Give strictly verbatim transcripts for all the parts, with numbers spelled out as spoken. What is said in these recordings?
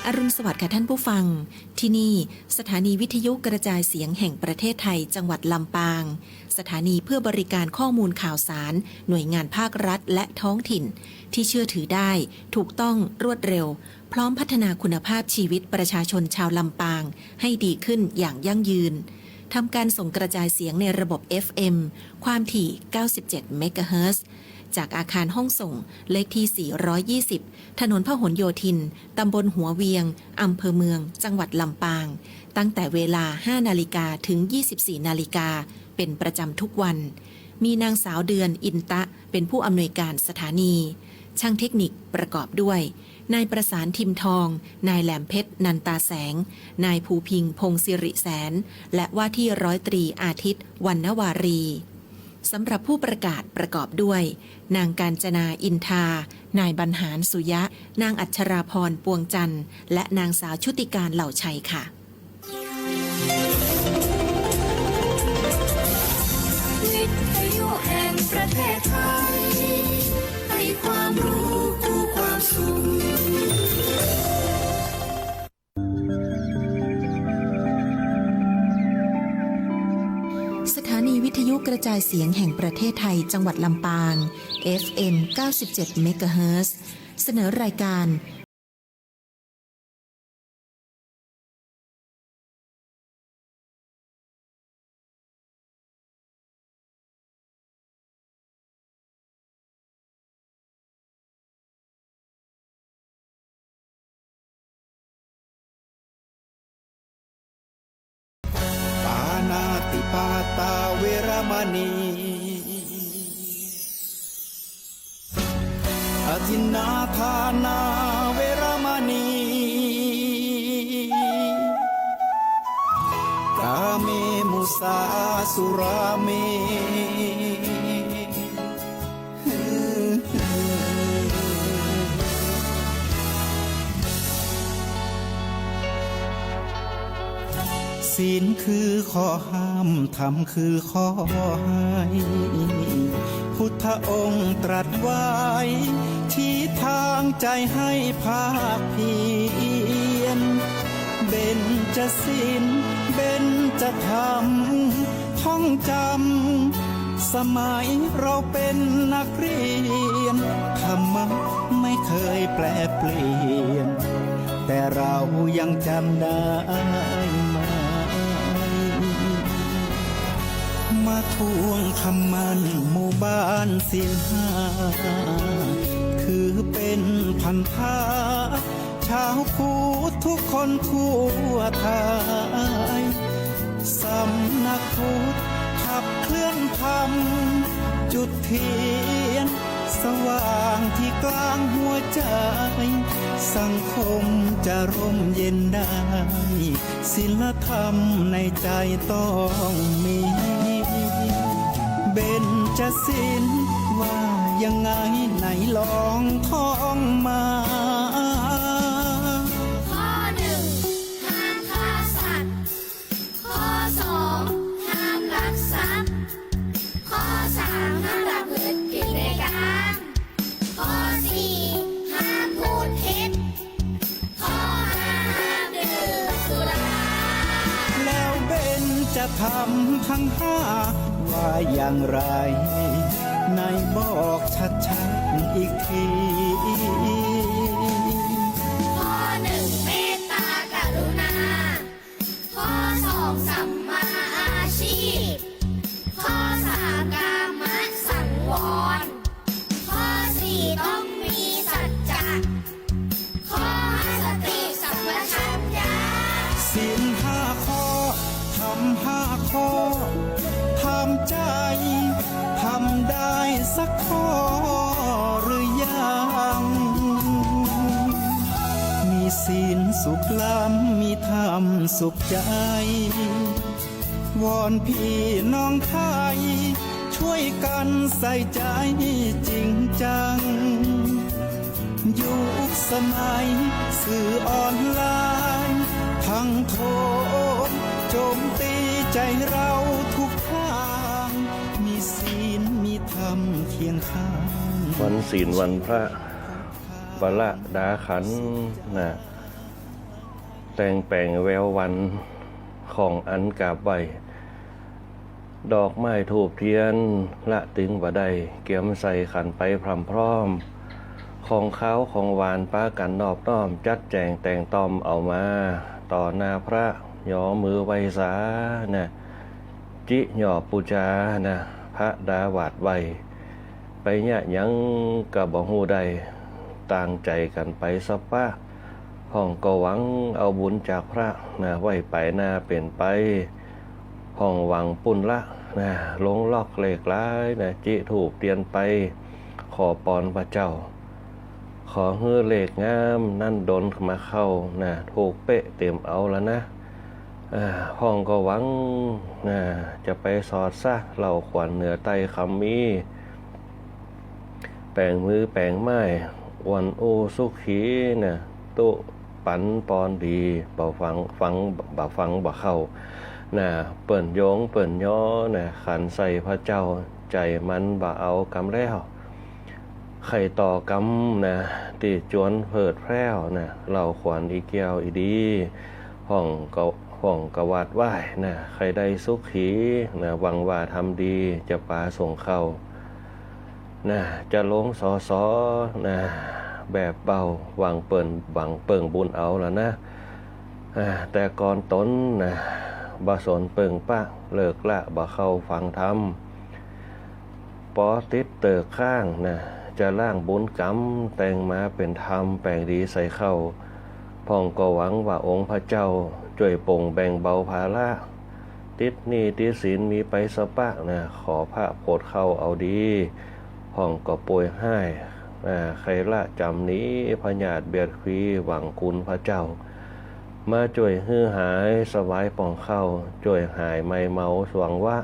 อรุณสวัสดิ์ค่ะท่านผู้ฟัง ที่นี่สถานีวิทยุกระจายเสียงแห่งประเทศไทยจังหวัดลำปาง สถานีเพื่อบริการข้อมูลข่าวสารหน่วยงานภาครัฐและท้องถิ่น ที่เชื่อถือได้ ถูกต้อง รวดเร็ว พร้อมพัฒนาคุณภาพชีวิตประชาชนชาวลำปางให้ดีขึ้นอย่างยั่งยืน ทำการส่งกระจายเสียงในระบบ เอฟ เอ็ม ความถี่ เก้าสิบเจ็ด เมกะเฮิรตซ์ จากอาคารห้องส่งเลขที่ สี่ร้อยยี่สิบ ถนนพหลโยธิน ตำบลหัวเวียง อำเภอเมือง จังหวัดลำปาง ตั้งแต่เวลา ห้านาฬิกา ถึง ยี่สิบสี่นาฬิกา เป็นประจำทุกวัน มีนางสาวเดือน อินตะ เป็นผู้อำนวยการสถานี ช่างเทคนิคประกอบด้วย นายประสาน ทิมทอง นายแหลมเพชร นันตาแสง นายภูพิงษ์ พงศิริแสน และว่าที่ร้อยตรีอาทิตย์ วรรณวารี สำหรับผู้ประกาศประกอบด้วย นางกาญจนา อินทา นายบรรหาร สุยะ นางอัชราพร ปวงจันทร์ และนางสาวชุติการ เหล่าชัยค่ะ วิทยุแห่งประเทศไทย ให้ความรู้คู่ความสุข สถานีวิทยุกระจายเสียงแห่งประเทศไทย จังหวัดลำปาง เอฟ เอ็ม เก้าสิบเจ็ด เมกะเฮิรตซ์ เสนอรายการ ปานาติปาตาเวระมะณี อทินนาทานาเวระมะณี กาเม มุสา สุราเม ศีลคือข้อห้าม ธรรมคือข้อให้ พุทธองค์ตรัสไว้ ชี้ทางใจให้ภาคเพียร เบญจศีล เบญจธรรม ท่องจำ สมัยเราเป็นนักเรียน ธรรมะไม่เคยแปรเปลี่ยน แต่เรายังจำได้ไหม มาทวงคำมั่นหมู่บ้านศีลห้า ถือเป็นพันธะ ชาวพุทธทุกคนทั่วไทย สำนักพุทธขับเคลื่อนธรรม จุดเทียนสว่างที่กลางหัวใจ สังคมจะร่มเย็นได้ ศีลธรรมในใจต้องมี เบญจศีลว่ายังไงไหนลองท่องมา ข้อหนึ่ง ห้ามฆ่าสัตว์ ข้อสอง ห้ามลักทรัพย์ ข้อสาม ห้ามประพฤติผิดในกาม ข้อสี่ ห้ามพูดเท็จ ข้อห้า ห้ามดื่มสุรา แล้วเบญจธรรมทั้งห้าว่าอย่างไร ไหนบอกชัดๆ อีกที ข้อหนึ่ง เมตตากรุณา ข้อสอง สัมมาอาชีพ ข้อสาม กามสังวร ข้อสี่ ต้องมีสัจจะ ข้อห้า สติสัมปชัญญะ ศีลห้าข้อ ธรรมห้าข้อ ถามใจ ทำได้สักข้อหรือยัง มีศีลสุขล้ำ มีธรรมสุขใจ วอนพี่น้องไทย ช่วยกันใส่ใจจริงจัง ยุคสมัยสื่อออนไลน์ ทั้งโถมโจมตีใจเราทุกทาง มีศีลมีธรรมเคียงข้าง วันศีลวันพระ บาละดาขันธ์นะ แต่งแป๋งแวววันของอันกราบไหว้ ดอกไม้ธูปเตียนละตึงบ่ได้ เกียมใส่ขันไปพร่ำพร้อม ของคาวของหวานปากั๋นนอบน้อม จัดแจ๋งแต่งต๋อมเอามา ต่อหน้าพระยอมือไหว้สานะ จิยอปู๋จานะ พระดาหวาดไหว้ ไปเยียะหยังก็บ่ฮู้ได้ ต่างใจ๋กั๋นไปสะปะ พ่องก็หวังเอาบุญจากพระนะ ไหว้ไปหน้าเป๋นไป พ่องหวังปุ้นละนะ ลงล็อกเลขหลายนะ จิธูปเตียนไป ขอปอนพระเจ้า ขอหื้อเลขงามนั้นดลมาเข้านะ ถูกเป๊ะเต๋มเอาละนะ อ่า พ่องก็หวังนะ จะไปสอดซะ เหล้าขวัญเหนือใต้คำมี แป๋งมือแป๋งไม้ อวนอู้สุขีนะ ตุ๊ปันปอนดี บ่ฟัง ฟัง บ่ฟังบ่เข้านะ เปิ้นโยงเปิ้นยอนะ ขันใส่พระเจ้า ใจ๋มันบ่เอากำแล้ว ใค่ต่อกำนะ ตี้จวนเผิดแพร้วนะ เหล้าขวัญอีแก้วอีดี พ่องก็ พ่องก็หวาดไหว้นะ ใค่ได้สุขีนะ หวังว่าทำดี จะปาส่งเข้านะ จะลงสอสอนะ แบบเบา หวังเปิ้น หวังเปิ้งบุญเอาละนะ อ่า แต่ก่อนต๋นนะ บ่สนเปิ้งปะ เลิกละบ่เข้าฟังธรรม ปอติดเติกข้างนะ จะล้างบุญกรรม แต่งมาเป๋นธรรม แป๋งดีใส่เข้า พ่องก็หวังว่าองค์พระเจ้า จ้วยป่งแบ่งเบาภาระ ติดหนี้ติดสินมีไปสะปะนะ ขอพระโผดเข้าเอาดี พ่องก็ป่วยไห้นะ ใค่ละจ๋ำหนี พยาธิเบียดขี หวังคุณพระเจ้า มาจ้วยหื้อหาย สวายป่องเข้า จ้วยหายไม้เมาสว่างวะ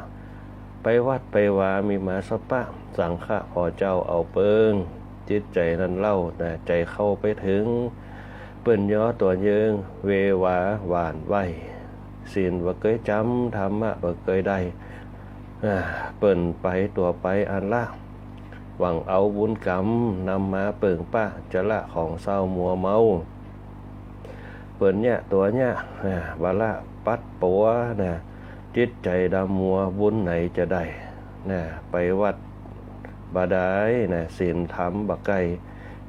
ไปวัดไปวามีมาสะปะ สังฆะผ่อเจ้าเอาเปิ้ง จิตใจ๋นั้นเล่านะ ใจ๋เข้าไปเถิง เปิ้นยอตั๋วเยิง เววาหวาดไหว้ ศีลบ่เกยจ๋ำ ธรรมะบ่เกยได้ อ่า เปิ้นไปตั๋วไปอันละ หวังเอาบุญกรรม นำมาเปิ้งปะ จะละของเศร้ามัวเมา เปิ้นเยียะตั๋วเยียะนะ บ่ละปัดปั๋วนะ จิตใจ๋ดำมัว บุญไหนจะได้นะ ไปวัดบ่ดายนะ ศีลธรรมบ่ใก้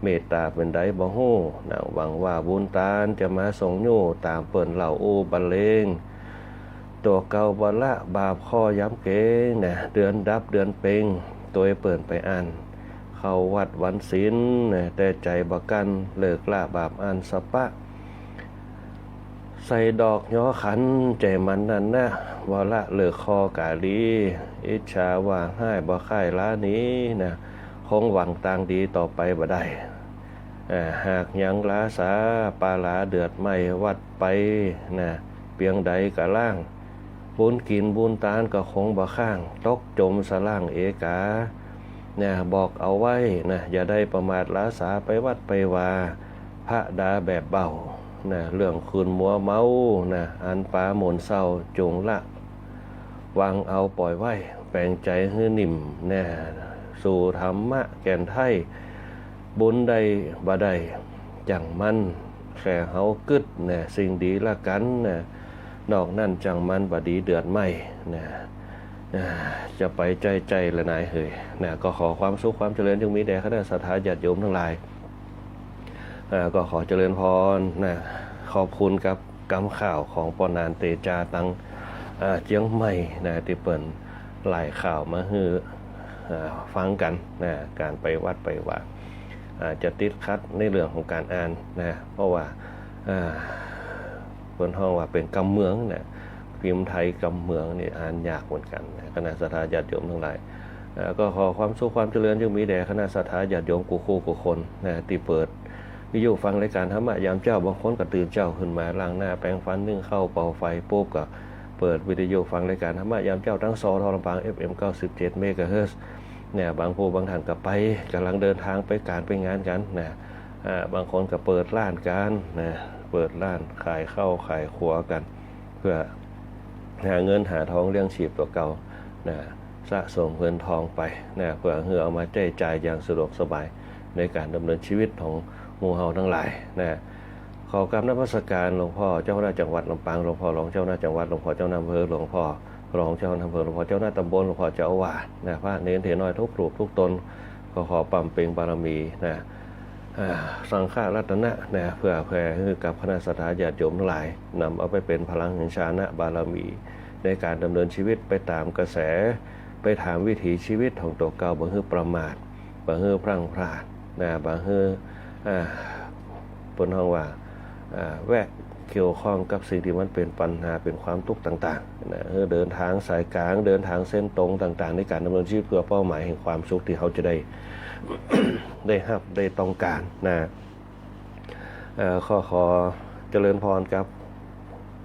เมตต๋าเป๋นใดบ่ฮู้ หนังหวังว่าบุญตาน จะมาส่งยู้ ต๋ามเปิ้นเล่าอู้บรรเลง ตั๋วเก่าบ่ละ บาปข้อย้ำเก๋งนะ เดือนดับเดือนเป๋ง ตวยเปิ้นไปอั้น เข้าวัดวันศีลนะ แต่ใจ๋บ่กั้น เลิกละบาปอั้นสะปะ ใส่ดอกยอขัน ใจ๋มันนั้นนะ บ่ละเลิกข้อกาลี อิจฉาว่าฮ้ายบ่ใค่ล้าหนีนะ คงหวังตางดีต่อไปบ่ได้ อ่า หากยังลาสา ปาหลาเดือดไหม้วัดไปนะ เปียงใดก็ล้าง บุญกิ๋นบุญตานก็คงบ่ค้าง ตกจ๋มสะล่างเอกา นะ บอกเอาไว้นะ อย่าได้ประมาทลาสา ไปวัดไปวา พระดาแบบเบานะ เรื่องคืนมัวเมานะ อันปาหมุนเศร้า จุ่งละวางเอาป่อยไว้ แป๋งใจ๋หื้อนิ่มนะ สู่ธรรมะแก่นไท้ บุญได้บ่ได้ จั่งมัน แค่เฮากึ๊ดนะ สิ่งดีละกั๋นนะ นอกนั้นจั่งมัน บ่ดีเดือดไหม้นะ อ่า จะไปใจ้ๆ ละนายเหยนะ ก็ขอความสุขความเจริญจงมีแด่คณะศรัทธาญาติโยมตังหลาย อ่า ก็ขอเจริญพรนะ ขอบคุณกับกำข่าวของป้อหนานเตจาตัง อ่า เจียงใหม่นะ ตี้เปิ้นไล่ข่าวมาหื้อ อ่า ฟังกั๋นนะ ก๋านไปวัดไปวา อ่า จะติดขัดในเรื่องของก๋านอ่านนะ เพราะว่า อ่า เปิ้นฮ้องว่าเป๋นกำเมืองนะ พิมพ์ไทยกำเมืองนี่อ่านยากเหมือนกั๋นนะ คณะศรัทธาญาติโยมตังหลาย อ่า ก็ขอความสุขความเจริญจงมีแด่คณะศรัทธาญาติโยมกู้คู่กู้คนนะ ตี้เปิดวิทยุฟังรายก๋านธรรมะยามเจ๊า บางคนก็ตื่นเจ๊าขึ้นมาล้างหน้าแปรงฟันนึ่งข้าวเป่าไฟปุ๊บก็เปิดวิทยุฟังรายก๋านธรรมะยามเจ๊า ตาง สท ลำปาง เอฟเอ็ม เก้าสิบเจ็ด เมกะเฮิรตซ์ เนี่ย บางผู้บางท่านก็ไป ก๋ำลังเดินตางไปก๋านไปงานกั๋นนะ อ่า บางคนก็เปิดร้านกั๋นนะ เปิดร้านขายข้าวขายครัวกั๋น เปื้อหาเงินหาตองเลี้ยงชีพตั๋วเก่านะ สะสมเงินตองไปนะ เปื้อหื้อเอามาใจ๊จ่ายอย่างสะดวกสบายในก๋านดำเนินชีวิตของหมู่เฮาตังหลายนะ ข ขอกราบนมัสการหลวงพ่อเจ้าคณะจังหวัดลำปาง หลวงพ่อรองเจ้าคณะจังหวัด หลวงพ่อเจ้าคณะอำเภอ หลวงพ่อรองเจ้าคณะอำเภอ หลวงพ่อเจ้าคณะตำบล หลวงพ่อเจ้าอาวาสนะ พระเณรเถรน้อยทุกรูปทุกตน ก็ขอปำเป็งบารมีนะ อ่า สังฆรัตนะนะ เพื่อแผ่หื้อกับคณะศรัทธาญาติโยมทั้งหลาย นำเอาไปเป๋นพลังแห่งฌานะบารมี ในก๋านดำเนินชีวิตไปต๋ามกระแส ไปต๋ามวิถีชีวิตของตั๋วเก่า บ่หื้อประมาท บ่หื้อพลั้งพลาดนะ บ่หื้อ อ่า เปิ้นฮ้องว่า อ่า แวะเกี่ยวข้องกับสิ่งตี้มันเป๋นปัญหา เป๋นความตุ๊กข์ต่างๆ นะ หื้อเดินตางสายก๋าง เดินตางเส้นตรงต่างๆ ในก๋านดำเนินชีวิตเพื่อเป้าหมายแห่งความสุขตี้เฮาจะได้ ได้ฮับ ได้ต้องก๋านนะ เอ่อ ขอ ขอเจริญพรกับ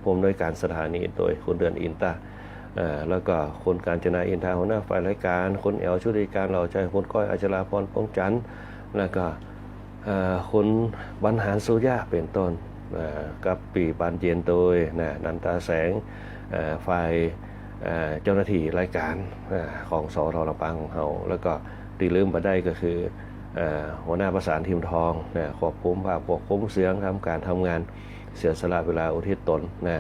ผู้อำนวยก๋านสถานีโตย คุณเดือนอินตา เอ่อ แล้วก็คุณกาญจนาอินทา หัวหน้าฝ่ายรายก๋าน คุณแอ๋วชุติการ เหล่าชัย คุณก้อยอัชราพร ปวงจันทร์ แล้วก็ เอ่อ คุณบรรหาร สุยะ เป๋นต้น เอ่อ กับปี้บานเย็นโตยนะ นันตาแสง เอ่อ ฝ่าย เอ่อ เจ้าหน้าตี้รายก๋าน เอ่อ ของ สท.ลำปาง ของเฮา แล้วก็ตี้ลืมบ่ได้ก็คือ เอ่อ หัวหน้าประสาน ทิมทอง นะ ควบคุมภาพ ควบคุมเสียง ทำก๋านทำงาน เสียสละเวลาอุทิศตนนะ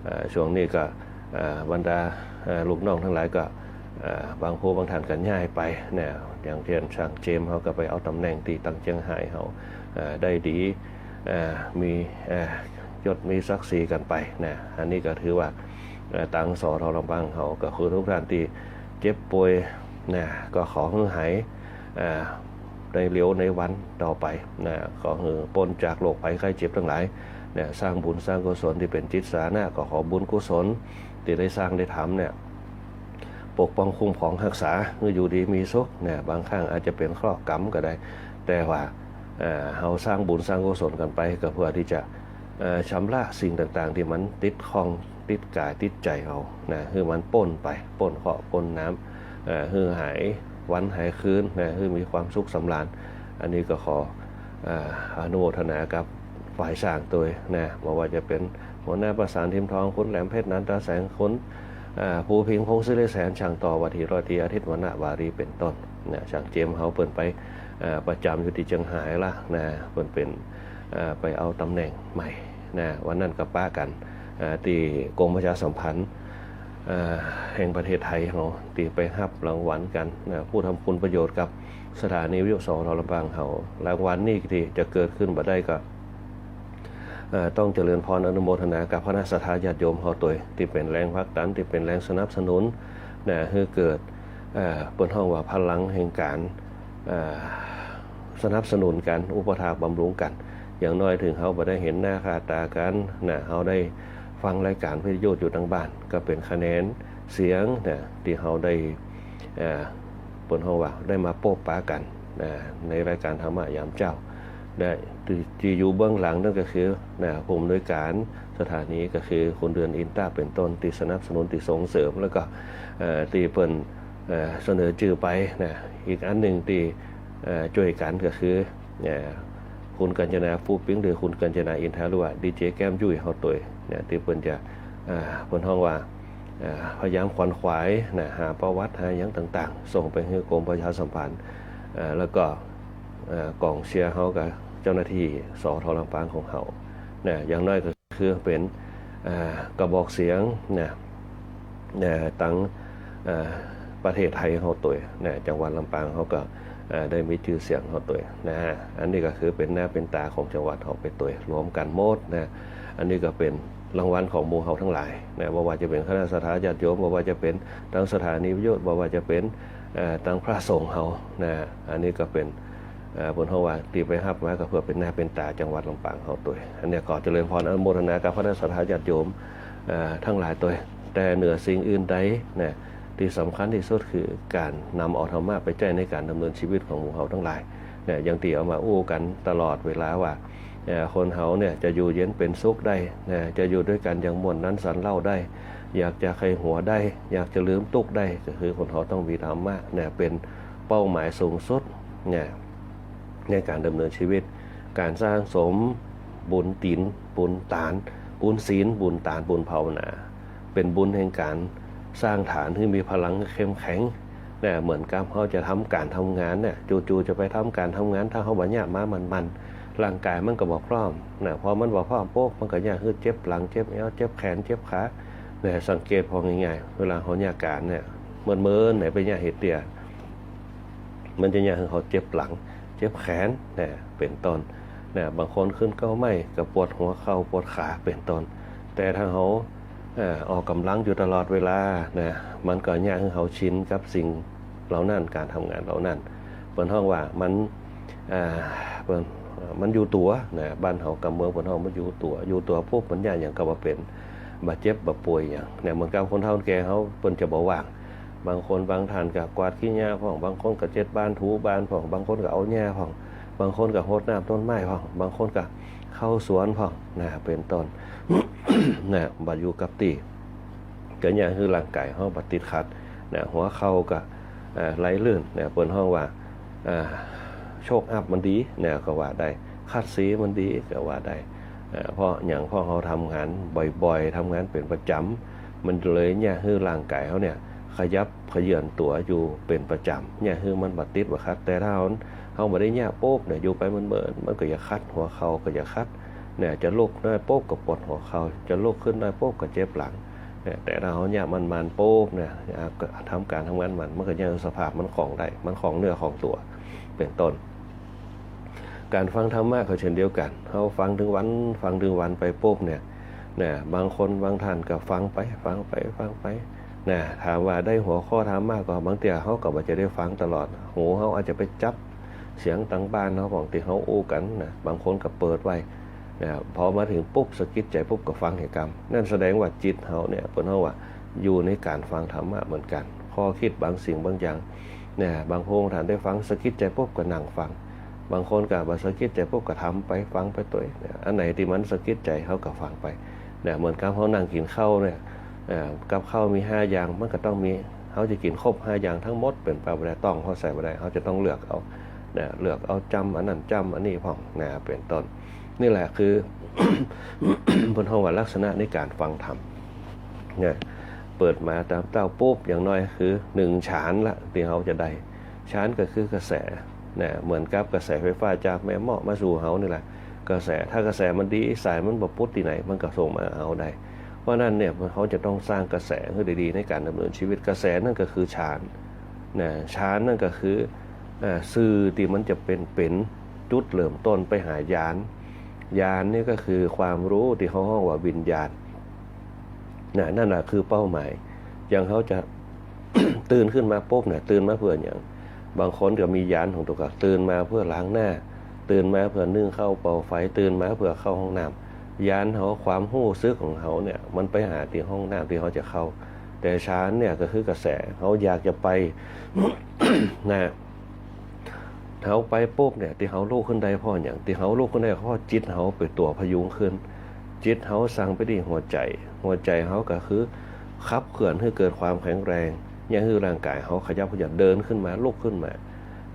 เอ่อ ช่วงนี้ก็ เอ่อ บรรดา เอ่อ ลูกน้องตังหลายก็ เอ่อ บางผู้บางต้านก็ย้ายไปนะ อย่างเจ้น ช่างเจมส์ เฮาก็ไปเอาต๋ำแหน่งตี้ตังเจียงฮายเฮา เอ่อ ได้ดี เอ่อ มี เอ่อ ยศมีศักดิ์ศรีกั๋นไปนะ อันนี้ก็ถือว่า เอ่อ ตัง สท.ลำปาง เฮาก็คือทุกต้านตี้เจ็บป่วยนะ ก็ขอหื้อหาย เอ่อ ในเร็วในวันต่อไปนะ ขอหื้อป๊นจากโรคภัยไข้เจ็บตังหลายนะ สร้างบุญสร้างกุศลตี้เป๋นจิตสาธารณะ ก็ขอบุญกุศลตี้ได้สร้างได้ทำเนี่ย ปกป้องคุ้มครองฮักษาหื้ออยู่ดีมีสุขนะ บางครั้งอาจจะเป๋นเคราะห์กรรมก็ได้ แต่ว่า เอ่อ เฮาสร้างบุญสร้างกุศลกั๋นไป ก็เพื่อตี้จะ เอ่อ ชำระสิ่งต่างๆ ตี้มันติดข้อง ติดก๋ายติดใจ๋เฮานะ หื้อมันป๊นไป ป๊นเคราะห์ป๊นน้ำ เอ่อ หื้อหายวันหายคืนนะ หื้อมีความสุขสำราญ อันนี้ก็ขอ เอ่อ อนุโมทนากับฝ่ายสร้างโตยนะ บ่ว่าจะเป๋นหัวหน้าประสาน ทิมทอง คุณแหลมเพชร นันตาแสง คุณ เอ่อ ภูพิงค์ พงษ์สิริแสน ช่างต่อ ว่าตี้ร้อยตรีอาทิตย์ วรรณวารี เป๋นต้นนะ ช่างเจมส์เฮาเปิ้นไป เอ่อ ประจ๋ำอยู่ตี้เจียงฮายละนะ เปิ้นเป๋น เอ่อ ไปเอาต๋ำแหน่งใหม่นะ วันนั้นก็ปะกั๋น เอ่อ ตี้กรมประชาสัมพันธ์ เอ่อ แห่งประเทศไทยเฮา ตี้ไปฮับรางวัลกั๋นนะ ผู้ทำคุณประโยชน์กับสถานีวิทยุ สท.ลำปาง เฮา รางวัลนี้ตี้จะเกิดขึ้นบ่ได้ก็ เอ่อ ต้องเจริญพรอนุโมทนากับคณะศรัทธาญาติโยมเฮาโตย ตี้เป๋นแรงผลักดัน ตี้เป๋นแรงสนับสนุนนะ หื้อเกิด เอ่อ เปิ้นฮ้องว่าพลังแห่งก๋าน เอ่อ สนับสนุนกั๋น อุปถากบำรุงกั๋น อย่างน้อยเถิงเฮาบ่ได้หันหน้าค่าต๋ากั๋นนะ เฮาได้ฟังรายก๋านวิทยุอยู่ตังบ้าน ก็เป๋นคะแนนเสียงนะ ตี้เฮาได้ เอ่อ เปิ้นฮ้องว่าได้มาปบปะกั๋นนะ ในรายก๋านธรรมะยามเจ๊า และตี้ ตี้อยู่เบื้องหลังนั้นก็คือนะ ผู้อำนวยก๋านสถานีก็คือคุณเดือนอินตา เป๋นต้น ตี้สนับสนุน ตี้ส่งเสริม แล้วก็ เอ่อ ตี้เปิ้น เอ่อ เสนอจื้อไปนะ อีกอันนึ่งตี้ เอ่อ จ้วยกั๋นก็คือ เอ่อ คุณกัญจนา ฟู่ปิ๊ง หรือคุณกัญจนา อินทา หรือว่าดีเจแก้มยุ้ยเฮาโตยนะ ตี้เปิ้นจะ เอ่อ เปิ้นฮ้องว่า เอ่อ พยายามขวนขวายนะ หาประวัติ หาหยังต่างๆ ส่งไปหื้อกรมประชาสัมพันธ์ เอ่อ แล้วก็ เอ่อ ก๋องเชียร์เฮากับเจ้าหน้าตี้ สท.ลำปาง ของเฮานะ อย่างน้อยก็คือเป๋น เอ่อ กระบอกเสียงนะ เอ่อ ตัง เอ่อ ประเทศไทยเฮาโตยนะ จังหวัดลำปางเฮาก็ เอ่อ ได้มีจื้อเสียงเฮาโตยนะ อันนี้ก็คือเป๋นหน้าเป๋นต๋าของจังหวัดเฮาไปโตย รวมกั๋นหมดนะ อันนี้ก็เป๋นรางวัลของหมู่เฮาตังหลายนะ บ่ว่าจะเป๋นคณะศรัทธาญาติโยม บ่ว่าจะเป๋นตังสถานีวิทยุ บ่ว่าจะเป๋น เอ่อ ตังพระสงฆ์เฮานะ อันนี้ก็เป๋น เอ่อ เปิ้นฮ้องว่าตี้ไปฮับมาก็เพื่อเป๋นหน้าเป๋นต๋าจังหวัดลำปางเฮาโตย อันนี้ขอเจริญพรอนุโมทนากับคณะศรัทธาญาติโยม เอ่อ ตังหลายโตย แต่เหนือสิ่งอื่นใดนะ ตี้สำคัญตี้สุดคือก๋านนำเอาธรรมะไปใจ๊ในก๋านดำเนินชีวิตของหมู่เฮาตังหลายนะ อย่างตี้เอามาอู้กั๋นตลอดเวลาว่า เอ่อ คนเฮาเนี่ยจะอยู่เย็นเป๋นสุขได้นะ จะอยู่ตวยกั๋นอย่างม่วนนั้นสันเล่าได้ อยากจะใค่หัวได้ อยากจะลืมตุ๊กข์ได้ ก็คือคนเฮาต้องมีธรรมะเนี่ยเป๋นเป้าหมายสูงสุดเนี่ย ในก๋านดำเนินชีวิต ก๋านสั่งสมบุญศีล บุญตาน บุญศีล บุญตาน บุญภาวนา เป๋นบุญแห่งก๋านสร้างฐานหื้อมีพลังเข้มแข็งนะ เหมือนกับเฮาจะทำก๋านทำงานเนี่ย จู่ๆ จะไปทำก๋านทำงาน ถ้าเฮาบ่เยียะมาหมั่นๆ ร่างก๋ายมันก็บ่พร้อมนะ พอมันบ่พร้อมปุ๊บ มันก็เยียะหื้อเจ็บหลัง เจ็บแอว เจ็บแขน เจ็บขา เนี่ย สังเกตผ่องง่ายๆ เวลาเฮาเยียะก๋านเนี่ย เมินๆ เนี่ย ไปเยียะหื้อเตี้ย มันจะเยียะหื้อเฮาเจ็บหลัง เจ็บแขน เนี่ย เป๋นต้น เนี่ย บางคนขึ้นเก๊าไม้ก็ปวดหัวเข่า ปวดขา เป๋นต้น แต่ถ้าเฮา เอ่อ ออกก๋ำลังอยู่ตลอดเวลานะ มันก็เยียะหื้อเฮาชินกับสิ่งเหล่านั้น ก๋านทำงานเหล่านั้น เปิ้นฮ้องว่ามัน อ่า เปิ้น มันอยู่ตั๋วนะ บ้านเฮาก๋ำเมืองเปิ้นฮ้องมันอยู่ตั๋ว อยู่ตั๋วปุ๊บ มันเยียะหยังก็บ่เป๋น บ่เจ็บบ่ป่วยหยัง เนี่ย เหมือนกับคนเฒ่าคนแก่เฮา เปิ้นจะบ่ว่าง บางคนบางท่านก็กวาดขี้ยาพ่อง บางคนก็เจ็ดบ้านถูบ้านพ่อง บางคนก็เอาหญ้าพ่อง บางคนก็ฮดน้ำต้นไม้พ่อง บางคนก็เข้าสวนพ่องนะ เป๋นต้น นะ บ่อยู่กับตี้ ก็เยียะหื้อร่างก๋ายเฮาบ่ติดขัดนะ หัวเข่าก็ เอ่อ ไหลลื่นนะ เปิ้นฮ้องว่า เอ่อ โชคอัพมันดีนะ ก็ว่าได้ ขัดสีมันดีก็ว่าได้ เอ่อ เพราะหยัง เพราะเฮาทำงานบ่อยๆ ทำงานเป๋นประจ๋ำ มันเลยเยียะหื้อร่างก๋ายเฮาเนี่ย ขยับเขยื้อนตั๋วอยู่เป๋นประจ๋ำ เยียะหื้อมันบ่ติดบ่ขัด แต่ถ้าเฮา เฮาบ่ได้เยียะปุ๊บเนี่ย อยู่ไปเมินๆ มันก็จะขัด หัวเข่าก็จะขัด เนี่ย จะลุกได้ปุ๊บก็ปวดหัวเข่า จะลุกขึ้นได้ปุ๊บก็เจ็บหลัง เนี่ย แต่ถ้าเฮาเยียะมันๆ ปุ๊บเนี่ย อ่า ก็ทำก๋านทำงานมัน มันก็เยียะสภาพมันคล่องได้ มันคล่องเนื้อคล่องตั๋ว เป๋นต้น ก๋านฟังธรรมะก็เช่นเดียวกั๋น เฮาฟังตึงวัน ฟังตึงวันไปปุ๊บเนี่ย เนี่ย บางคนบางท่านก็ฟังไป ฟังไป ฟังไป เนี่ย ถามว่าได้หัวข้อธรรมะก็ บางเตื้อเฮาก็บ่จะได้ฟังตลอด หูเฮาอาจจะไปจับเสียงตางบ้านเฮาพ่องตี้เฮาอู้กั๋นนะ บางคนก็เปิดไว้ นะ พอมาเถิงปุ๊บ สะกิดใจ๋ปุ๊บ ก็ฟังหื้อกำ นั่นแสดงว่าจิตเฮาเนี่ย เปิ้นฮ้องว่าอยู่ในก๋านฟังธรรมะเหมือนกั๋น ข้อคิดบางสิ่งบางอย่าง นะ บางพระองค์ท่านได้ฟัง สะกิดใจ๋ปุ๊บ ก็นั่งฟัง บางคนก็บ่สะกิดใจ๋ปุ๊บ ก็ทำไป ฟังไปตวย นะ อันไหนตี้มันสะกิดใจ๋ เฮาก็ฟังไป นะ เหมือนกับเฮานั่งกิ๋นข้าวเนี่ย เอ่อ กับข้าวมีห้าอย่าง มันก็ต้องมี เฮาจะกิ๋นครบห้าอย่างตึงหมด เป๋นไปบ่ได้ ต๊องเฮาใส่บ่ได้ เฮาจะต้องเลือกเอา นะ เลือกเอาจ้ำอันนั้น จ้ำอันนี้พ่อง นะ เป๋นต้น นี่แหละคือ เปิ้นฮ้องว่าลักษณะในก๋านฟังธรรม นะ เปิดมาต๋ามเต้าปุ๊บ อย่างน้อยคือหนึ่งฌานละตี้เฮาจะได้ ฌานก็คือกระแส นะ เหมือนกับกระแสไฟฟ้าจากแม่เมาะมาสู่เฮานี่แหละ กระแส ถ้ากระแสมันดี สายมันบ่ปุดตี้ไหน มันก็ส่งมาหาเฮาได้ เพราะฉะนั้นเนี่ย เฮาจะต้องสร้างกระแสหื้อดีๆ ในก๋านดำเนินชีวิต กระแสนั่นก็คือฌาน นะ ฌานนั่นก็คือ เอ่อ สื่อตี้มันจะเป๋น เป๋นจุดเริ่มต้นไปหาญาณ ญาณนี่ก็คือความฮู้ตี้เฮาฮ้องว่าวิญญาณ นะ นั่นแหละคือเป้าหมาย อย่างเฮาจะ ตื่นขึ้นมาปุ๊บเนี่ย ตื่นมาเพื่อหยัง บางคนก็มีญาณของตั๋วเก่า ตื่นมาเพื่อล้างหน้า ตื่นมาเพื่อนึ่งข้าวเป่าไฟ ตื่นมาเพื่อเข้าห้องน้ำ ญาณเฮา ความฮู้สึกของเฮาเนี่ย มันไปหาตี้ห้องน้ำตี้เฮาจะเข้า แต่ฌานเนี่ยก็คือกระแส เฮาอยากจะไป นะ เฮาไปปุ๊บเนี่ย ตี้เฮาลุกขึ้นได้เพราะหยัง ตี้เฮาลุกขึ้นได้เพราะจิตเฮาเป๋นตั๋วพยุงขึ้น จิตเฮาสั่งไปตี้หัวใจ๋ หัวใจ๋เฮาก็คือขับเคลื่อนหื้อเกิดความแข็งแรง เยียะหื้อร่างก๋ายเฮาขยับเขยื้อน เดินขึ้นมา ลุกขึ้นมา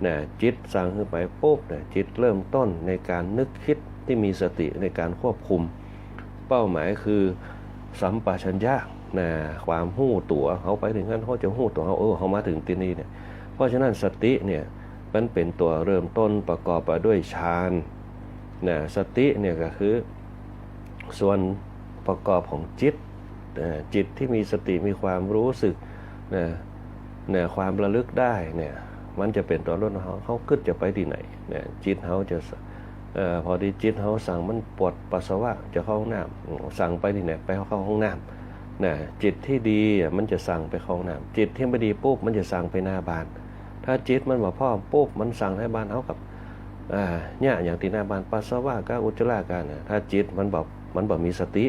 นะ จิตสั่งหื้อไปปุ๊บเนี่ย จิตเริ่มต้นในก๋านนึกคิดตี้มีสติในก๋านควบคุม เป้าหมายคือสัมปชัญญะ นะ ความฮู้ตั๋ว เฮาไปเถิงหั้น เฮาจะฮู้ตั๋วเฮา เออ เฮามาเถิงตี้นี่เนี่ย เพราะฉะนั้นสติเนี่ย มันเป๋นตั๋วเริ่มต้นประกอบไปด้วยฌาน นะ สติเนี่ยก็คือส่วนประกอบของจิต นะ จิตตี้มีสติ มีความฮู้สึก นะ นะ ความระลึกได้เนี่ย มันจะเป๋นตั๋วเริ่มต้น เฮา เฮากึ๊ดจะไปตี้ไหน นะ จิตเฮาจะ เอ่อ พอดีจิตเฮาสั่งมันปวดปัสสาวะ จะเข้าห้องน้ำ อืม สั่งไปตี้ไหน ไปเข้าห้องน้ำ นะ จิตตี้ดีอ่ะ มันจะสั่งไปเข้าห้องน้ำ จิตตี้บ่ดีปุ๊บ มันจะสั่งไปหน้าบ้าน ถ้าจิตมันบ่พร้อมปุ๊บ มันสั่งหน้าบ้าน เฮาก็ อ่า เยียะหยังตี้หน้าบ้าน ปัสสาวะกา อุจจาระกา นะ ถ้าจิตมันบ่ มันบ่มีสติ